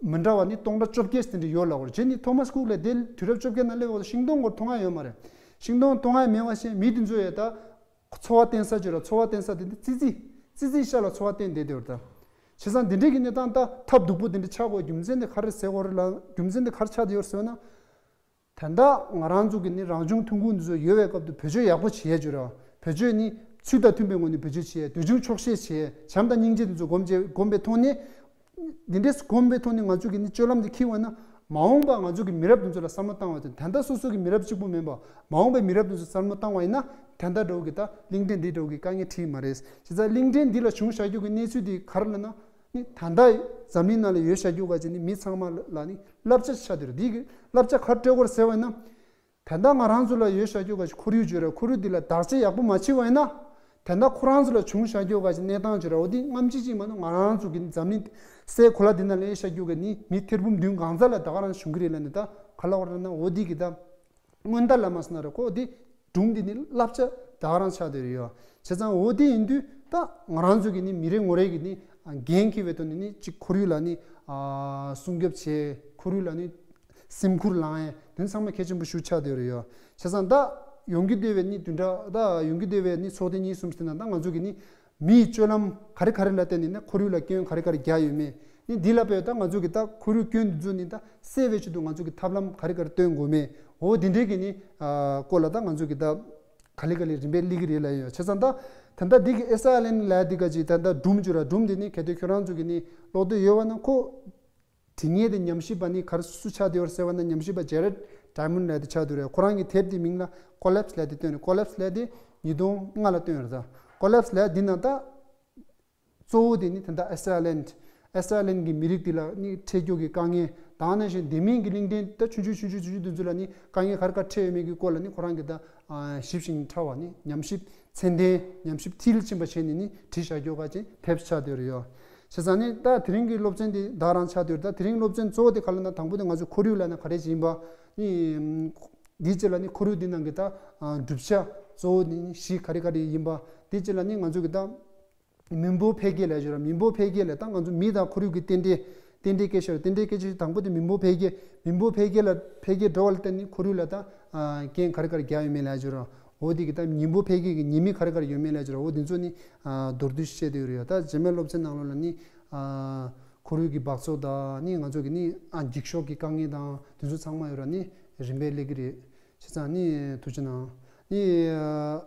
མི་འདྲ་བ་ནི་སྟོང་ཕྲག་བཅོ་བརྒྱད་དེ་འདྲ་ཡོད་ལབ་དགོས་རེད། རྗེས་ནི་ཐོ་མཱས་ཀུག་ལབ་དེ་དུས་རབས་བཅོ་བརྒྱད་ནང་སླེབས་པ་ཤིང་སྡོང་སྐོར་མཐོང་ཡ་ཡོད་མ་རེད། ཤིང་སྡོང་མཐོང་ཡ་མེད་པ་བྱས་མི་དེ་ཚོ་ཡ་ད། འཚོ་བ་བརྟེན་ས་ཅིག་ར། འཚོ་བ་བརྟེན་ས་དེ་འདི་ཙི་ཙི་ཙི་ཙི་ཤ་ལ་འཚོ་བ་བརྟེན་བསྡད་དེ་བར་ད། བྱས་ཙང་འདི་འདྲའི་གི་གནས་སྟངས་ད་ཐབས་སྡུག་པོ་དེ་འདྲ་ཆགས་དགོས་རྒྱུ་མཚན་དེ་ག་རེ་ཟེར་དགོས་རེད་ལ། རྒྱུ་མཚན་དེ་ག་རེ་ཆགས་བསྡད་ཡོད་ཟེར་ན། ད་ལྟ་ང་རང་ཚོ་གི་ནི་རང་བྱུང་ཐོན་ཁུངས་འདི་ཚོ་ཡོད་པའི་སྐབས་དུ་བེད་སྤྱོད་ཡག་པོ་བྱེད་ཡ་ཅིག་ར། བེད་སྤྱོད་ནི་ཚུལ་དང་མཐུན་པའི་ངོས་ནས་བེད་སྤྱོད་བྱེད་ཡ། དུས་རྒྱུན་ཆོག་ཤེས་བྱེད་ཡ། བྱམས་དང་སྙིང་རྗེ་འདི་ཚོ་སྒོམ་བྱེད་སྒོམ་པའི་ཐོག་ནས། འདི་འདྲས་སྒོམ་པའི་ཐོག་ནས་ང་ཚོ་གི་ནི་སྤྱོད་ལམ་འདི་འཁྱེར་བ་ན་མ་འོངས་པ་ང་ཚོ་གི་མི་རབས་འདི་ཚོ་ལ་བསམ་བློ་བཏང་བ་དང་། ད་ལྟ་སོ་སོ་གི་མི་རབས་གཅིག་པུ་མིན་པ་མ་འོངས་པའི་མི་རབས་འདི་ཚོ་བསམ་བློ་བཏང་བ་ཡིན་ན་ད་ལྟ་འདྲ་བོ་གི་ད་གླིང་ཕྲན་འདི་འདྲ་བོ་གི་དཀའ་ངལ་འཕྲད་ཀྱི་མ་རེད། བྱས་ཙང་གླིང་ཕྲན་འདི་ལ་བྱུང་བཞག་རྒྱུ་གི་གནས་ཚུལ་འདི་ག་རེ་ལབ་ན་ནི་ད་ལྟ་འཛམ་གླིང་ནང་ལ་ཡོད་བཞག་རྒྱུ་ག་ཅིག་ནི་མི་ཚང་མ་ལ་ནི་བསླབ་བྱ་ཆགས་བསྡད་རེད། འདི་གི་བསླབ་བྱ་ག་རེ་སྤྲད་དགོས་རེད་ཟེར་བ་ཡིན་ན། ད་ལྟ་ང་རང་ཚོ་ལ་ཡོད་བཞག་རྒྱུ་ག་ཅིག་ཁོར་ཡུག་ཅིག་ཡོད་རེད། ཁོར་ཡུག་འདི་ལ་བདག་གཅེས་ཡག་པོ་མ་བྱས་པ་ཡིན་ན། ད་ལྟ་ཁོ་རང་ཚོ་ལ་བྱུང་བཞག་རྒྱུ་ག་ཅིག་གནས་སྟངས་ཅིག་རེད། འོ་འདི་སྔ་ཕྱི་ཅིག་མ་གཏོགས་ང་རང་ཚོ་གི་འཛམ་གླིང་སའི་གོ་ལ་འདི་ན་སླེབས་བཞག་རྒྱུ་ག་ནི་མི་ཐེར་འབུམ་བདུན་གང་ཙམ་ལ་ད་ག་རང་བྱུང་གི་རེད་ལབ་ནས་ད་ག་ལབ་དགོས་རེད་ན། འོ་འདི་གི་ད་སྔོན་བརྡ་ལབ་མ་སོང་ན་རེད། ཁོ་འདི་སྒྲུང་འདི་ནི་བསླབ་བྱ་ད་ག་རང་ཆགས་བསྡད་ཡོད། བྱས་ཙང་འོ་འདི་ཡིན་དུས་ད་ང་རང་ཚོ་གི་ནི་མི་རེ་ངོ་རེ་གི་ནི་འགན་འཁྱེར་བའི་ཐོག་ནས་ནི་ཅིག་ཁོར་ཡུག་ལ་ནི། ཨ་སྲུང་སྐྱོབ་བྱས། ཁོར་ཡུག་ལ་ནི་སེམས་ཁུར་བླངས་ཡས་དེ་ཚང་མ་གལ་ཆེན་པོ་ཞིག་ཆགས་བསྡད་ཡོད་རེད་ཡོ། བྱས་ཙང་ད་ཡོང་གི་བསྡད་པའི་ནི་བདུན་ཕྲག་ད་ཡོང་གི་བསྡད་པའི་ནི་ཚོགས་ཐེངས་གཉིས་གསུམ་ཞིག་ནང་ད་ང་ཚོ་གི་ནི་མིའི་སྤྱོད་ལམ་ག་རེ་ག་རེ་ལ་བརྟེན་ནས་ནི་ཁོར་ཡུག་ལ་སྐྱོན་ག་རེ་ག་རེ་རྒྱག་ཡོད་མེད། ནི་འདི་ལ་དཔེར་ད་ང་ཚོ་གི་ད་ཁོར་ཡུག་སྐྱོན་འདི་ཚོ་ནི་ད་སེལ་བའི་ཆེད་དུ་ང་ཚོ་གི་ཐབས་ལམ་ག་རེ་ག་རེ་སྟོན་དགོས་མེད། འོ་འདི་འདྲའི་གི་ནི་ཨ་སྐོར་ལ་ད་ང་ཚོ་གི་ད་ག་ལེ་ག་ལེ་རིམ་པས་སླེབས་ཀྱི་རེད་ལབ་ཡོད། བྱས་ཙང་ད་ད་ལྟ་འདི་གི་ཨེ་སི་ཨའི་ཨེལ་ཨེན་ལབ་འདི་ག་ཅིག་ད་ད་སྒྲུང་བརྗོད་ར། སྒྲུང་འདི་ནི་གལ་ཏེ་ཁྱོད་རང་ཚོ་གི་ནི་ཀློག་འདོད་ཡོད་པ་ན་ཁོ་དེ་ངས་དེ་ཉམས་ཞིབ་པ་ནི་ག་རེ་སུ་ཆགས་བསྡད་ཡོད་ཟེར་བ་ན། ཉམས་ཞིབ་པ་ཇེ་རེད་ཌའི་མོན་ཌི་ལབ་དེ་ཆགས་བསྡད་རེད། ཁོ་རང་གི་དེབ་དེ་མིང་ལ་ཀོ་ལེབ་སི་ལབ་དེ་བཏོན་རེད། ཀོ་ལེབ་སི་ལབ་དེ་ཉིས་སྟོང་ལྔ་ལ་བཏོན་རེད། ད་ཀོ་ལེབ་སི་ལབ་དེ་ནང་ད་གཙོ་བོ་དེ་ནི་ད་ལྟ་ཨེ་སི་ཨའི་ཨེལ་ཨེན། ཨེ་སི་ཨའི་ཨེལ་ཨེན་གི་མི་རིགས་དེ་ལ་ནི་འཕྲད་རྒྱུ་གི་དཀའ་ངལ་དང་། ནང་བཞིན་དེ་མིན་གྱི་གླིང་ཕྲན་ད་ཆུང་ཆུང་ཆུང་ཆུང་ཆུང་ཆུང་དེ་ཚོ་ལ་ནི་དཀའ་ངལ་ག་རེ་ག་རེ་འཕྲད་ཡོད་མེད་ཀྱི་སྐོར་ལ་ནི་ཁོ་རང་གི་ད་ཨ་ཞིབ་ཅིང་ཕྲ་བ་ནི་ཉམས་ཞིབ་ཚད་ལྡན། ཉམས་ཞིབ་མཐིལ་ཕྱིན་པ་བྱས་ནས་ནི་བྲིས་བཞག་རྒྱུ་ག་ཅིག་དེབ་ཆགས་བསྡད་ཡོད་རེད་ཡོ། བྱས་ཙང་ནི་ད་དེ་རིང་གི་སློབ་ཚན་འདི་ད་རང་ཆགས་བསྡད་ཡོད་རེད། ད་དེ་རིང་སློབ་ཚན་གཙོ་བོ་དེ་ག་ལ་ན། དང་པོ་དེ་ང་ཚོ་ཁོར་ཡུག་ལབ་ན་ག་རེ་ཞིག་ཡིན་པ། ནི་འདིའི་རྗེས་ལ་ནི་ཁོར་ཡུག་འདི་ནང་གི་ད་ཨ་གྲུབ་ཆ་གཙོ་བོ་ནི་བཞི་ག་རེ་ག་རེ་ཡིན་པ། དེའི་རྗེས་ལ་ནི་ང་ཚོ་གི་ད་མི་འབོར་འཕེལ་རྒྱས་ལབ་ཡོད་ར། མི་འབོར་འཕེལ་རྒྱས་ལ་ད་ང་ཚོ་མི་དང་ཁོར་ཡུག་གི་རྟེན་འབྲེལ། རྟེན་འབྲེལ་སྐད་ཆ་རེད། རྟེན་འབྲེལ་སྐད་ཆ་དང་པོ་དེ་མི་འབོར་འཕེལ་རྒྱས། མི་འབོར་འཕེལ་རྒྱས་ལ་འཕེལ་རྒྱས་འགྲོ་བ་ལ་བརྟེན་ནས་ཁོར་ཡུག་ལ་ད་ཨ་རྐྱེན་ག་རེ་ག་རེ་རྒྱག་ཡོད་མེད་ལབ་ཡོད་ར། འོ་དེ་གི་ད་མི་འབོར་འཕེལ་རྒྱས་ཀྱི་ཉེས་དམིགས་ག་རེ་ག་རེ་ཡོད་མེད་ལབ་ཡོད་ར། འོ་དེ་ཚོ་ནི་ཨ་མདོར་བསྡུས་ཤིག་བཤད་བསྡད་ཡོད་རེད་ཡོ། ད་རྗེས་མའི་སློབ་ཚན་ནང་ལོགས་ལ་ནི་ཨ་ཁོར་ཡུག་གི་འབག་བཙོག་དང་ནི་ང་ཚོ་གི་ནི་ཨ་འགྱིག་ཤོག་གི་དཀའ་ངལ་དང་དེ་ཚོ་ཚང་མ་ཡོད་ར། ནི་རིམ་པས་སླེབས་ཀྱི་རེད། བྱས་ཙང་ནི་ཐུགས་རྗེ་གནང་། ནི་ཨ་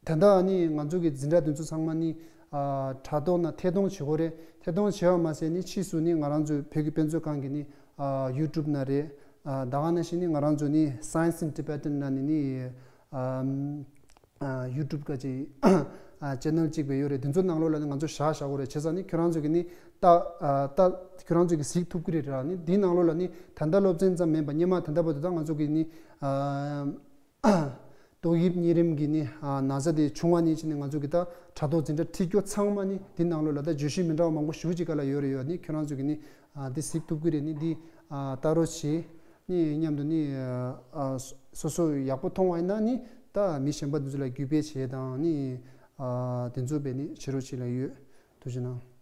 ད་ལྟ་ནི་ང་ཚོ་གི་འཛིན་གྲྭ་དེ་ཚོ་ཚང་མ་ནི་ཨ་དྲ་ཐོག་ན་ཐད་གཏོང་བྱེད་དགོས་རེད། ཐད་གཏོང་བྱེད་པ་མ་ཟད་ནི་ཕྱིས་སུ་ནི་ང་རང་ཚོའི་བོད་ཀྱི་དཔེ་མཛོད་ཁང་གི་ནི་ཨ་ཡུ་ཊུབ་ན་རེད། ཨ་ད་ག་ནང་བཞིན་ནི་ང་རང་ཚོ་ནི་Science in Tibetan ན་ནི་ནི་ཨ་ཨ་ཡུ་ཊུབ་ག་ཅིག་ཨ་ཅེ་ནལ་གཅིག་པའི་ཡོད་རེད། དེ་ཚོ་ནང་ལོགས་ལ་ནི་ང་ཚོ་བཞག་བཞག་དགོས་རེད། བྱས་ཙང་ནི་ཁྱོད་རང་ཚོ་གི་ནི་ལྟ་ཨ་ལྟ་ཁྱོད་རང་ཚོ་གི་གཟིགས་ཐུབ་ཀྱི་རེད་ར། ནི་འདིའི་ནང་ལོགས་ལ་ནི་ད་ལྟ་སློབ་ཚན་ཙམ་མིན་པ་སྔོན་མ་ད་ལྟ་བར་དུ་ད་ང་ཚོ་གི་ནི་ཨ་ཏོག་དབྱིབས་གཉན་རིམས་ཀྱི་ནི་ཨ་ན་ཚ་དེ་བྱུང་བ་ནས་བྱས་ནས་ང་ཚོ་གི་ད་དྲ་ཐོག་འཛིན་གྲྭ་ཁྲིད་རྒྱུ་ཚང་མ་ནི་འདི་ནང་ལོགས་ལ་ད་བརྗོད་གཞི་མི་འདྲ་བ་མང་པོ་ཞེ་པོ་ཅིག་ག་ལ་ཡོད་རེད་ཡོད། ནི་ཁྱོད་རང་ཚོ་གི་ནི་ཨ་འདི་གཟིགས་ཐུབ་ཀྱི་རེད། ནི་འདི་ཨ་ལྟ་རོགས་བྱེད། ནི་མཉམ་དུ་ནི་ཨ་སོ་སོ་ཡག་པོ་མཐོང་བ་ཡིན་ན་ནི་ད་མི་གཞན་པ་འདི་ཚོ་ལ་བརྒྱུད་སྤེལ་བྱེད་དང་ནི་ཨ་དེ་ཚོ་བས་ནི་བྱེད་རོགས་བྱེད་ལ་ཡོད། ཐུགས་རྗེ་གནང་།